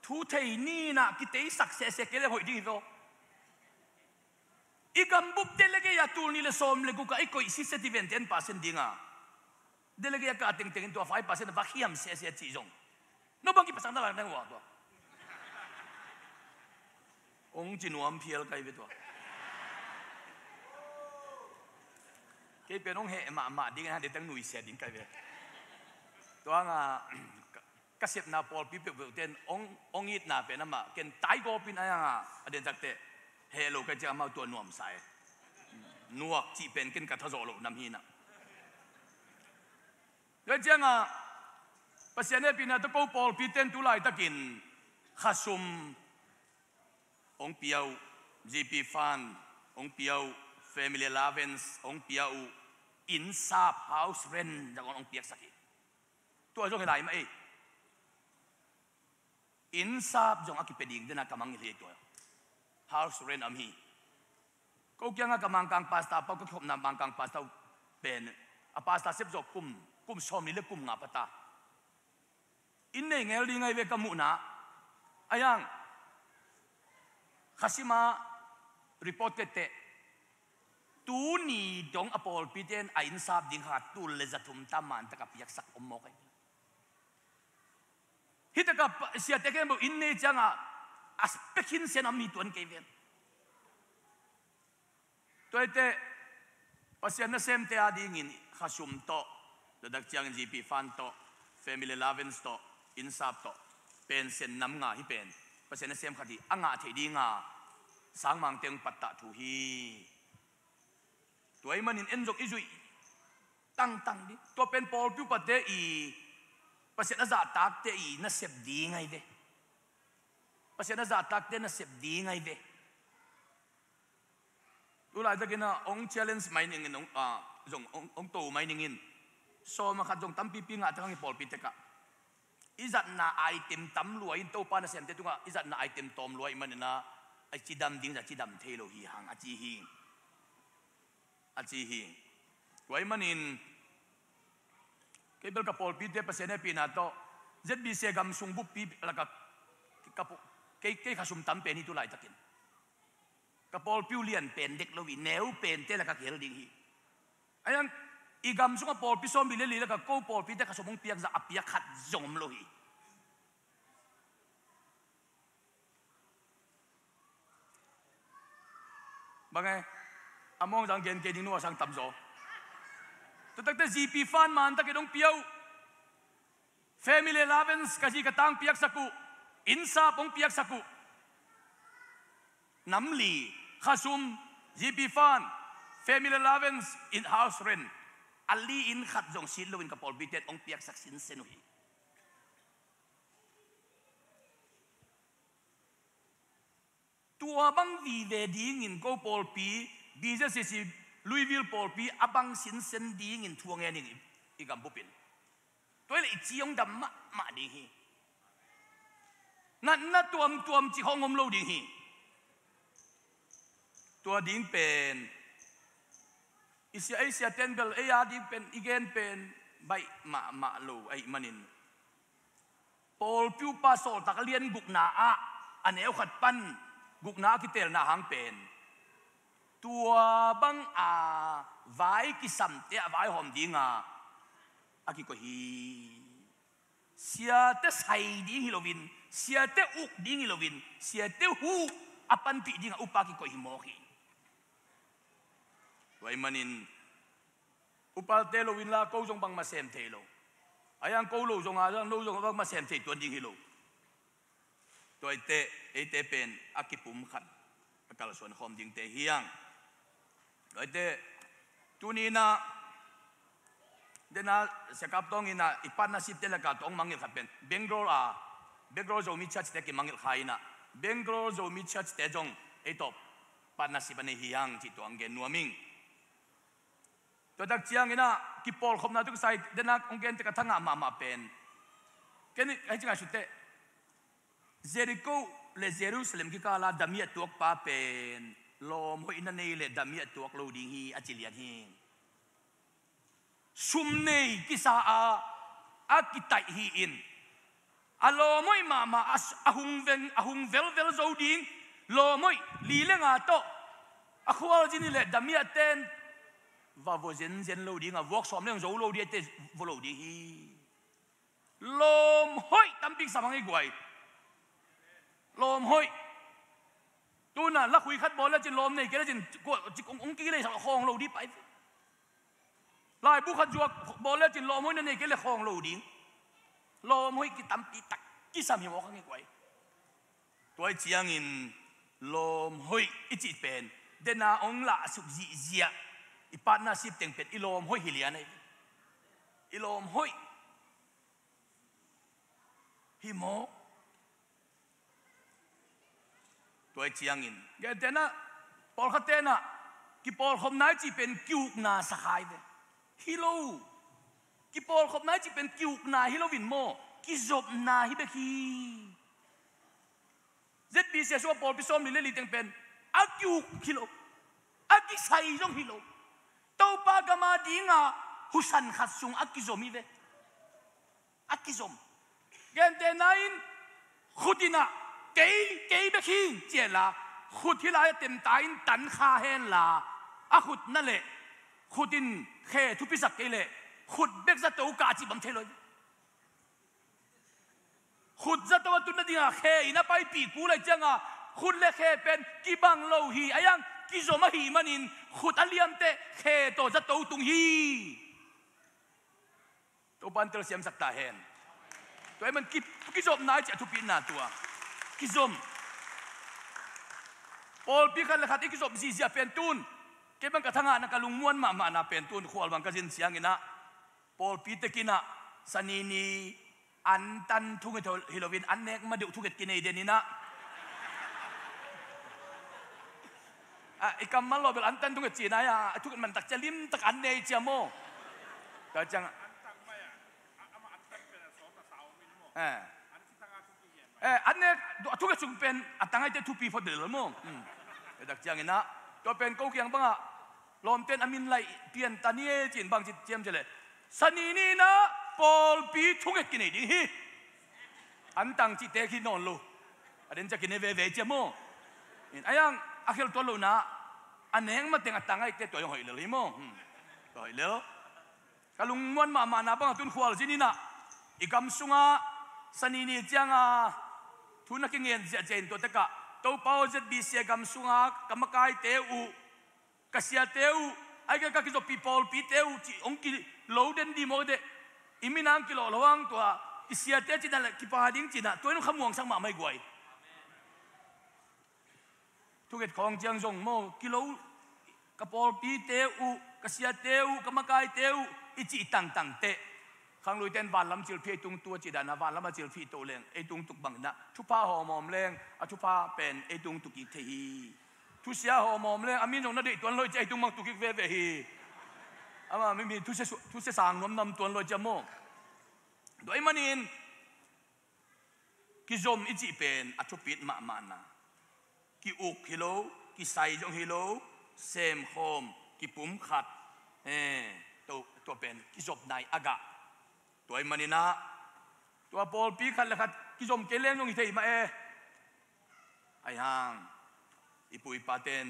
thu thei ninah kiteisak sehseh kei le hoih ding hi vaw. I gambup delegate a tul nih le sawm le gukah i koih sise ti ven ten percent dinga delegate a kah tengtengin tua five percent a va khiam sehseh a cih zong no bang kipasang na lak nang ua tua. Ong ci nuam phial kai ve tua. Kei pen ong heh mahmah ding a han detang nuisia ding kai ve. Tuanga ka sepna pawlpi peuhpeuh ten ong itna pen amah ken taigawpin a yanga a den takte heh lo kai ciang amau tua nuamsa e. Nuak cih pen ken ka thazawh loh nam hinah. Tua cianga Pasian hehpihna tawh ko pawlpi ten tu laitakin khasum ong pia uh, G P fund ong pia uh, family allowance ong pia uh, innsap house rent zong ong piaksak hi. Tua zong hi lai mah ei. Innsap zong a kipia ding dena ka mangngilh hi tua. House rent am hi. Ko kianga ka Mangkang pastor pau ka kikhopna Mangkang pastor pen a pastor sep zawh kum kum sawm li le kum nga pata. Inn nei ngel ding ahi ve ka muhna. Ahi hang, Khasima report tete, tuni dong a pawlpite in a innsap ding kha tul le za thum ta man taka piaksak om mawk ahi. Hih taka pa-, siate khempeuh inn nei ciangah a spek khin sia nam hi tuan kei ven. Tua ahih teh Pasian nasemte adingin khasum tawh, tua tak ciangin G P fund tawh, family allowance tawh, innsap tawh, pension nam nga hi pen Pasian nasem khat hi a ngah theih dinga sangmangte hong pattah thu hi. Tua ahih manin en zong i zuih tangtang ding. Tua pen pawlpi upate i Pasian a zahtakte i nasep ding ahi ve. Pasian a zahtakte nasep ding ahi ve. Tu laitakin ah hong challenge mai ningin, hong, ah, zong hong, hong to mai ningin. Sawm a khat zong tampipi ngah thei hang i pawlpi tekah. I zatna item tam lua in Topa nasem te tungah i zatna item tawm lua ahih manin ah a cidam ding zah cidam thei lo hi hang a ci hi. A ci hi. Tua ahih manin kei bel ka pawlpite Pasian hehpihna tawh Z B C gam sung buppi lakah ka pu-, kei, kei khasum tam pen hi tu laitakin. Ka pawlpi uh lian pen dek lo hi, neu pente lakah kihel ding hi. Ahi hang i gam sungah pawlpi sawmli le li lakah ko pawlpite khasum hong piak zah a piak khat zong om lo hi. Bang e, a mawng zang gen kei ding, nu a sang tam zaw. Tua takte G P fund man takin hong pia uh. Family allowance ka zi ka tang piaksak uh. Innsap hong piaksak uh. Nam li, khasum, G P fund, family allowance, in house rent. A li in khat zong sit loin ka pawlpite hong piaksak sinsen uh hi. Tua bang vive dingin ko pawlpi, B Z C C Louisville pawlpi a bang sinsen dingin thu a ngen in i, i gam bupin. Tua hi leh i ci hong dam mahmah ding hi. Natna tuamtuam cik hong om lo ding hi. Tua ding pen i sia, ei siaten bel ei a ding pen i gen pen baih mahmah lo ahih manin, pawlpi upa sawltak a lian gukna ah a neu khat pan gukna a kiteelna hang pen tua bang a vai kisamte a vaihawm dinga a kikoih hi. Siate sai ding hi loin, siate uk ding hi loin, siate huh a panpih dinga upa kikoih hi mawk hi. Tua ahih manin upalte lo inla ko zong bangmah sem thei lo. Ahi hang ko lo zonga zong no zong bangmah sem thei tuan ding hi lo. Tua ahih teh eite pen a kipumkhat a kalsuan khawm dingte hi hang. Tua ahih teh tuni in ah dena Sia Kap Tawng in ah i partnership te lakah tua hong mangngilh khat pen Bangalore a, Bangalore Zomi Church te kimangngilh kha in ah Bangalore Zomi Church te zong ei tawh partnership a nei hi hang cih tua hong gen nuam ing. Tua tak ciangin ah kipawlkhopna tu kisai dena hong gen teh ka thangah mahmah pen, ken hei ci ngaihsut teh, Jericho le Jerusalem kikala damiah tuakpa pen lawm hoih na nei le damiah tuak lo ding hi a ci lian hi. Sum nei kisa a a kitaih hi-in a lawm hoih mahmah a, a hung veng, a hung velvel zo ding, lawm hoih li le nga tawh a khualzin hi leh damiah ten va vua zenzen lo ding a, vuak sawm le hong zo lo ding a te vua lo ding hi. Lawm hoih tampi kisam hang i guai. Lawm hoih. Tuna lakhui khat bawl lecin lawm nei kei lecin kua cik hong, hong kilei sak khawng lo ding pai. Laibu khat zuak bawl lecin lawm hoih na nei kei le khawng lo ding. Lawm hoih kitampi tak kisam hi mawk hang i guai. Tua ahih ciangin lawm hoih i cih pen dena hong lahsuk zihziah i partnership teng pen i lawm hoih hi lian ahi. I lawm hoih hi maw? Tua ahih ciangin gentehna pawlkhat tenah kipawlkhopna i cih pen ki-ukna sa kha hi ve. Hi lo. Kipawlkhopna i cih pen ki-ukna hi loin maw, kizopna hi bek hi. Z B C a sungah pawlpi sawmli le li teng pen a ki-uk hi lo, a kisai zong hi lo. Topa gam a dinga husan khat sung a kizom hi ve. A kizom. Gentehna in khut in ah Kei, kei bek hi, ci hen la, khut hih lai-ah temta in tan kha hen la, a khut na leh, khut in khe thupisak kei leh, khut bek zato kah cih bang thei lo hi. Khut zato a tun nadingah khe in a paipih kul ahih ciangah, khut le khe pen kibang lo hi, a iang kizom ahih manin, khut a liamteh khe tawh zato tung hi. Topa in telsiamsak ta hen. Tua ahih man ki, kizopna i cih a thupina tua. Kizom. Pawlpi khat le khat i kizop zihziah pen tun. Kei bang ka thangahna ka lungmuan mahmahna pen tun. Khual bang ka zin ciangin ah, pawlpi tekin ah, Sani ni an tan thunget hi loin an nek ma deuh thunget kinei den in ah. Ah, i kammal lo bel an tan thunget ci-in ah, a thunget man tak cia limtak an nei cia maw. Tua ciang, eh, eh, an nek a thunget sung pen a tangaite thupi phot del maw. Hmm. Tua tak ciangin ah, tua pen ko kiang bangah lawmten a min laih pian ta ni e ci-in bang ci ciam ci leh, Sani ni in ah pawlpi thunget kinei ding hi. An tang cihte hi nawn lo. A den cia kinei veve cia maw. In a iang a khel tuan lohna, a nek mateng a tangaite tua zong hoih lel hi maw. Hmm. Tua hoih lel. Ka lungmuan mahmahna bangah tun khualzin in ah, i gam sungah Sani ni ciangah thu na kingen ziahziah in tua tekah, Topa aw, Z B C a gam sungah ka makaite uh, ka siate uh, ahih kei leh ka kizoppih pawlpite uh cih hong kilo den dih mawk teh, i min ah hong kilawh lo hang tua, i siate cihna le kipa ding cihna, tua in hong khamuangsak mahmah i guai. Thunget khawng ciang zong maw, kilo, ka pawlpite uh, ka siate uh, ka makaite uh, i cih tangtang teh, khangluite in vanlam cilphih ei tung tua cih dan a, vanlam a cilphih to leng ei tung tuk bang in ah, thupha hawmhawm leng a thupha pen ei tung tuk kik thei hi. Thusia hawmhawm leng a min zong na deih tuan lo hi ci-a ei tung bang tuk kik veve hi. Amah mi, mi thusia su-, thusia sang nuam nam tuan lo hi ci-a maw. Tua ahih manin kizom i cih pen a thupit mahmahna. Ki-uk hi lo, kisai zong hi lo, semkhawm, kipumkhat. Eh, tua, tua pen kizopna hi a gah. Tua ahih manin ah, tua pawlpi khat le khat kizom kei leng zong hi thei mah e. Ahih hang i pu i pate'n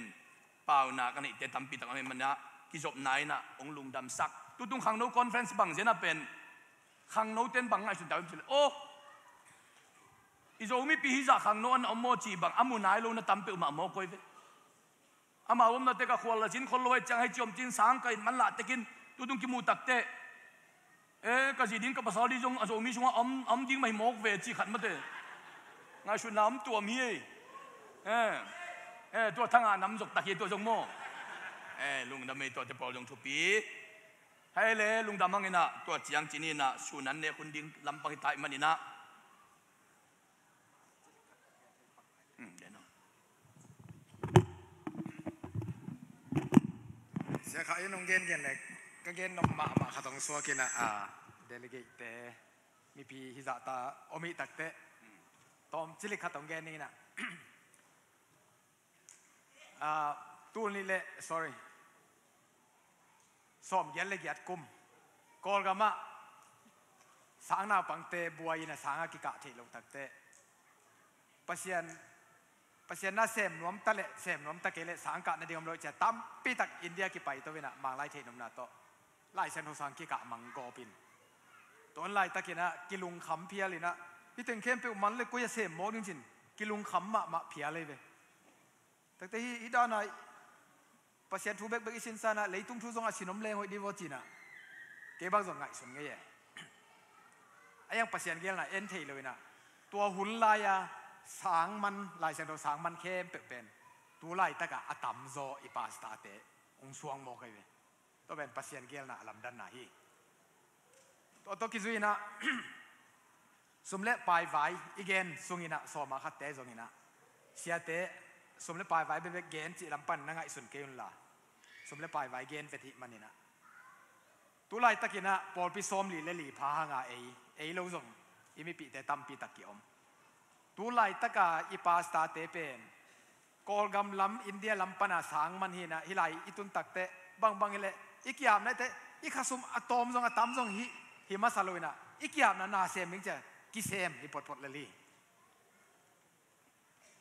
pauna ka neihte tampi tak om ahih manin ah, kizopna in ah hong lungdamsak. Tutung khangno conference bang zen ah pen khangnote'n bang ngaihsun ta uh hiam cih leh, aw, i Zo mipi hizah khangno a na om maw cih bang a mu nai lo na tam peuhmah mawk koi ve. Amau omna tek ah khual la cin khol lo ahih ciang hei ci om cin sang ka it manlah tekin tutung kimuh tak teh, eh, ka zi ding ka pasal ding zong a Zomi sungah a om, a om ding mah hi mawk ve cih khat mate. Ngaihsutna om tuam hi ei. Eh, eh, tua thangah nam zok tak hi tua zong maw. Eh, lungdam ei, tuate pawl zong thupi. Hei le, lungdam hang in ah, tua ciang ci ni in ah, sun an nek hun ding lampang hi ta ahih manin ah. Hmm, den aw. Sia Kha in hong gen gen leh, ka gen nop mahmah khat hong suak in ah, ah, delegate te, mipi hizah ta om ahih tak teh, tawm cilik khat hong gen ning in ah. Ah, tul nih le, sorry, sawmgiat le giat kum Kawlgam ah sang naupangte buai in ah sang a kikah theih loh tak teh, Pasian, Pasian na sem nuam ta leh sem nuam ta kei leh sang kah nading om lo ci-a tampi tak India kipaito in ah, Manglai theih nopna tawh Lai Siangtho sang kikah mang gawp in, tua hun laitak in ah kilungkham phial in ah, hih teng khempeuh man le koi a sem mawk ding ci-in kilungkham mahmah phial hi ve. Tak teh hih, hih dan a Pasian thu bekbek i sinsan ah leitung thu zong a sin om leng hoih ding vaw ci-in ah kei bang zong ngaihsun ngei e. A iang Pasian geelna en thei lo in ah, tua hun lai-a sang man, Lai Siangtho sang man khempeuh pen tu laitak ah a tamzaw i pastorte hong suang mawk hi ve. Tua pen Pasian geelna a lamdanna hi. Tua tawh kizui in ah, sum le pai vai i gen sung in ah, sawma khatte zong in ah, siate sum le pai vai bekbek gen cih lam pan na ngaihsun kei un la, sum le pai vai gen vet ahih manin ah, tu laitak in ah pawlpi sawmli le li pha hang a ei, ei lo zong i mipihte tampi tak ki-om. Tu laitak a i pastorte pen Kawlgam lam, India lam pan a sang man hi in ah, hih lai i tun tak teh, bangbang hi leh i ki-apna teh, i khasum a tawm zong a tam zong hi, hi masa lo in ah, i ki-apna na sem ding ci-a kisem hi photphot lel hi.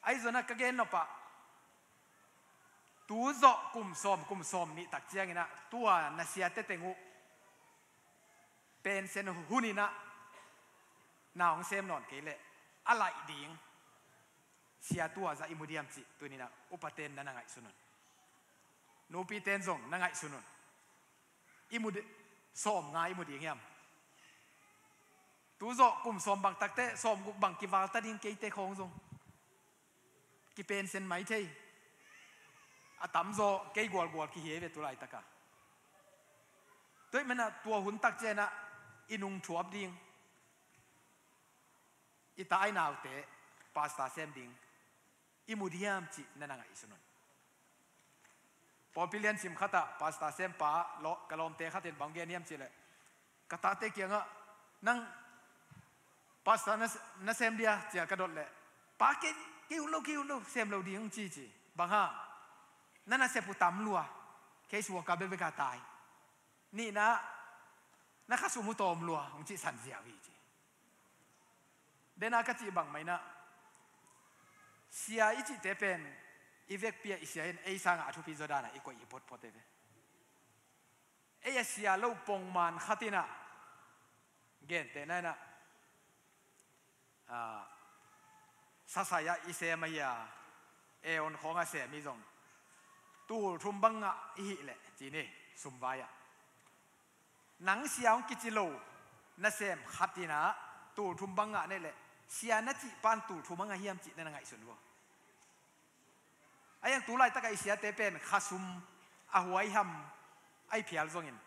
Ahi zongin ah ka gen nop ah, tu zawh kum sawm, kum sawm nih tak ciangin ah tua na siate teng uh pension hun in ah na hong sem nawn kei leh a laih ding sia tua zah i mu diam cih tuni-in ah upaten na na ngaihsun un. Nupiten zong na ngaihsun un. I mu di-, sawmnga i mu ding hiam? Tu zawh kum sawm bang tak teh sawmguk bang kival ta ding, keite khawng zong kipension mai thei. A tamzaw kei gualgual kihi hi ve tu laitak ah. Tua ahih manin ah tua hun tak ciangin ah i nung thuap ding, i ta i naute pastor sem ding i mu diam cih na na ngaihsun un. Pawlpi lian sim khat ah pastor sem pa law-, ka lawmte khat in bang gen hiam cih leh, ka tate kiangah, "Nang pastor na, na sem dia?" ci-a ka dot leh, "Pa, kei, kei ut lo, kei ut lo, sem lo ding," hong ci ci. "Bang hang? Na nasep uh tam lua, case worker bekbek a tai. Nihna, na khasum uh tawm lua," hong cihsan ziau hi ci. Dena ka cih bang mah in ah, sia i cihte pen i vekpi ah i sia in ei sangah a thupi zaw dan ah i koih hi photphot hi ve. Ei a sia lo pongman khat in ah, gentehna in ah, ah, sasai ah i sem ahi a, eon khawng a sem i zong tul thum bang ngah i hih leh ci ni, sumvai ah. Nang sia hong kici lo nasem khat in ah tul thum bang ngah na hih leh, sia na cih pan tul thum a ngah hiam cih na na ngaihsun uh. Ahi hang tu laitak ah i siate pen khasum a huaiham a i phial zongin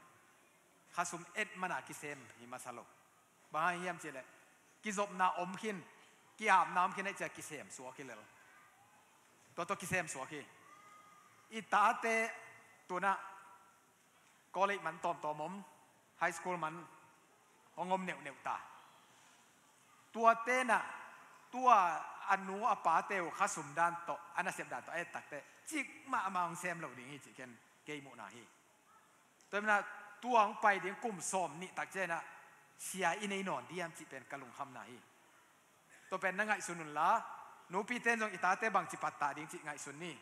khasum et man a kisem hi masa lo. Bang hang hiam cih leh, kizopna om khin, ki-apna om khin ahih ciang kisem suak hi lel. Tua tawh kisem suak hi. I tate tu-in ah college man tawmtawm om, high school man hong om neuhneuh ta. Tuate in ah, tua a nu a pate uh khasum dan tawh, a nasep dan tawh a et tak teh cik mahmah hong sem lo ding hi cih ken kei muhna hi. Tua ahih manin ah tua hong pai ding kum sawm nih tak ciangin ah sia i nei nawn diam cih pen ka lungkhamna hi. Tua pen na ngaihsun un la, nupiten zong i tate bangci pattah ding cih ngaihsun ni.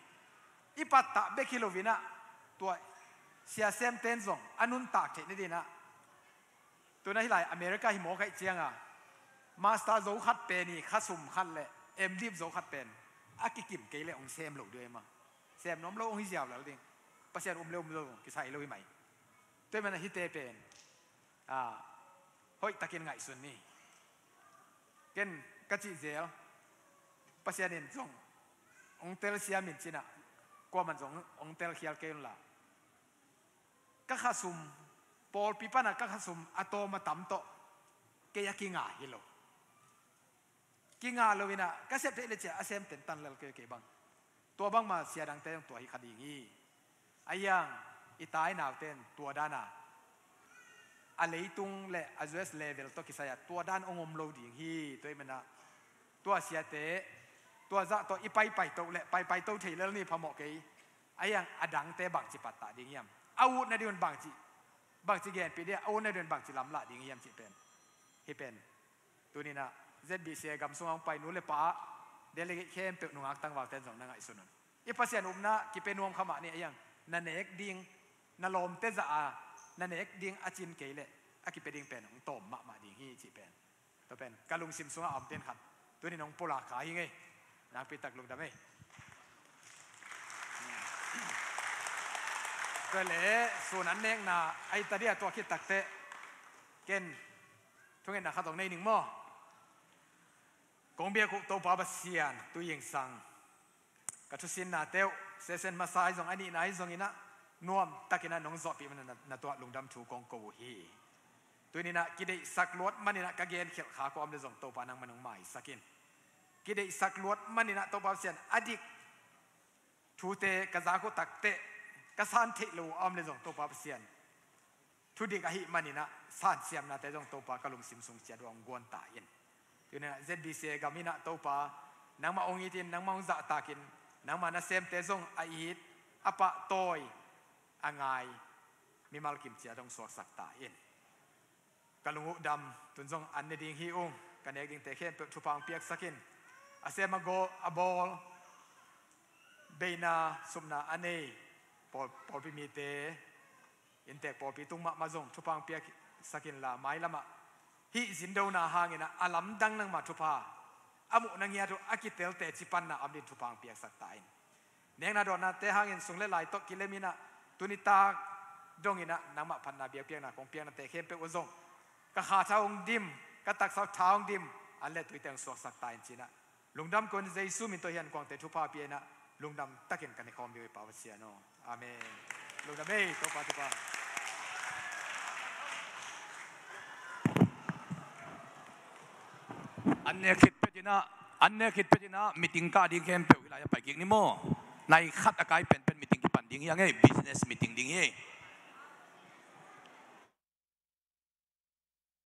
I pattah bek hi lo-in ah, tua sia semten zong a nuntak theih nadingin ah, tu-in ah hih lai America hi mawk ahih ciangin ah, master zo khat pen hi, khasum khat leh M.Div zo khat pen a kikim kei leh hong sem lo ding hi mah. Sem nuam lo hong hi ziau lel ding. Pasian um leh um lo kisai lo hi mai. Tua ahih manin ah hihte pen, ah, hoihtakin ngaihsun ni. Ken ka cih zel, Pasian in zong hong telsiam in ci-in ah, kuaman zong hong telkhial kei un la. Ka khasum, pawlpi pan ah ka khasum a tawm a tam tawh kei a kinga hi lo. Kinga lo-in ah ka sep theih leh ci-a a semten tan lel kei, kei bang. Tua bangmah sia dangte zong tua hi kha ding hi. Ahi hang i ta i nauten tua dan a, a leitung leh a U S level tawh kisai a tua dan hong om lo ding hi. Tua ahih manin ah tua siate, tua zah tawh i paipai to leh paipai to thei lel ni, phamawh kei. Ahi hang a dangte bangci pattah ding hiam? A ut nadingun bangci, bangci genpih ding, a ut nadingun bangci lamlah ding hiam cih pen hih pen tuni-in ah Z B C A gam sungah hong pai nu le pa, delegate khempeuh, nungak tangvalten zong na ngaihsun un. I Pasian upna kipia nuam kha mah ni. Ahi hang na nek ding, na lawmte zah a na nek ding a cin kei leh a kipia ding pen hong tawm mahmah ding hi cih pen, tua pen ka lungsim sungah a omten khat tuni-in hong pulak kha hi ing ei. Nakpi tak lungdam ei. Tua leh sun an nekna a hi ta ding a, tua khit tak teh ken thungetna khat hong nei ning maw? Kong biak uh Topa Pasian, tu-in zong ka thusinnate uh, session masa ahi zong, a nihna ahi zongin ah, nuamtakin ah nong zawhpih manin ah na, na tungah lungdam thu kong ko uh hi. Tuni-in ah kideihsak luat manin ah ka genkhelh khak uh a om leh zong Topa nangman hong maisak in. Kideihsak luat manin ah Topa Pasian, a dik thute ka zak uh tak teh ka san theih loh uh a om leh zong Topa Pasian, thudik ahih manin ah sansiamnate zong Topa ka lungsim sung ciat uh ah hong guan ta in. Tuni-in ah Z B C A gam in ah Topa, nangmah hong itin, nangmah hong zahtakin, nangmah nasemte zong a it, a pahtawi, a ngai mimal kim ciat hong suaksak ta in. Ka lung uh dam, tu-in zong an ne ding hi ung, ka nek dingte khempeuh thupha hong piaksak in. a sem a go a bawl, beina supna a nei pawl, pawlpi mite, inntek pawlpi tung mahmah zong thupha hong piaksak inla, mailamah hih zindona hangin ah a lamdang nangmah thupha a muhna ngiat uh a kitel teci panna a om dingin thupha hong piaksak ta in. Nekna dawnnate hangin sum le lai tawh kilem in ah, tuni tak dongin ah nangmah phatna biakpiakna kong piaknate khempeuh uh zong ka kha tha hong dim, ka taksa tha hong dim, an le tuite hong suaksak ta in ci-in ah, lungdam ko-in Jesu min tawh hih ankuangte thupha pia in ah, lungdam takin ka ne khawm hi uh hi Pa Pasian aw. Amen. Lungdam ei, Topa thupha. An nek khit peuh in ah, an nek khit peuh in ah, meeting kah ding khempeuh hih lai-ah pai kik ni maw. Nai khat a kai penpen meeting kipan ding hi hang ei, business meeting ding hi ei.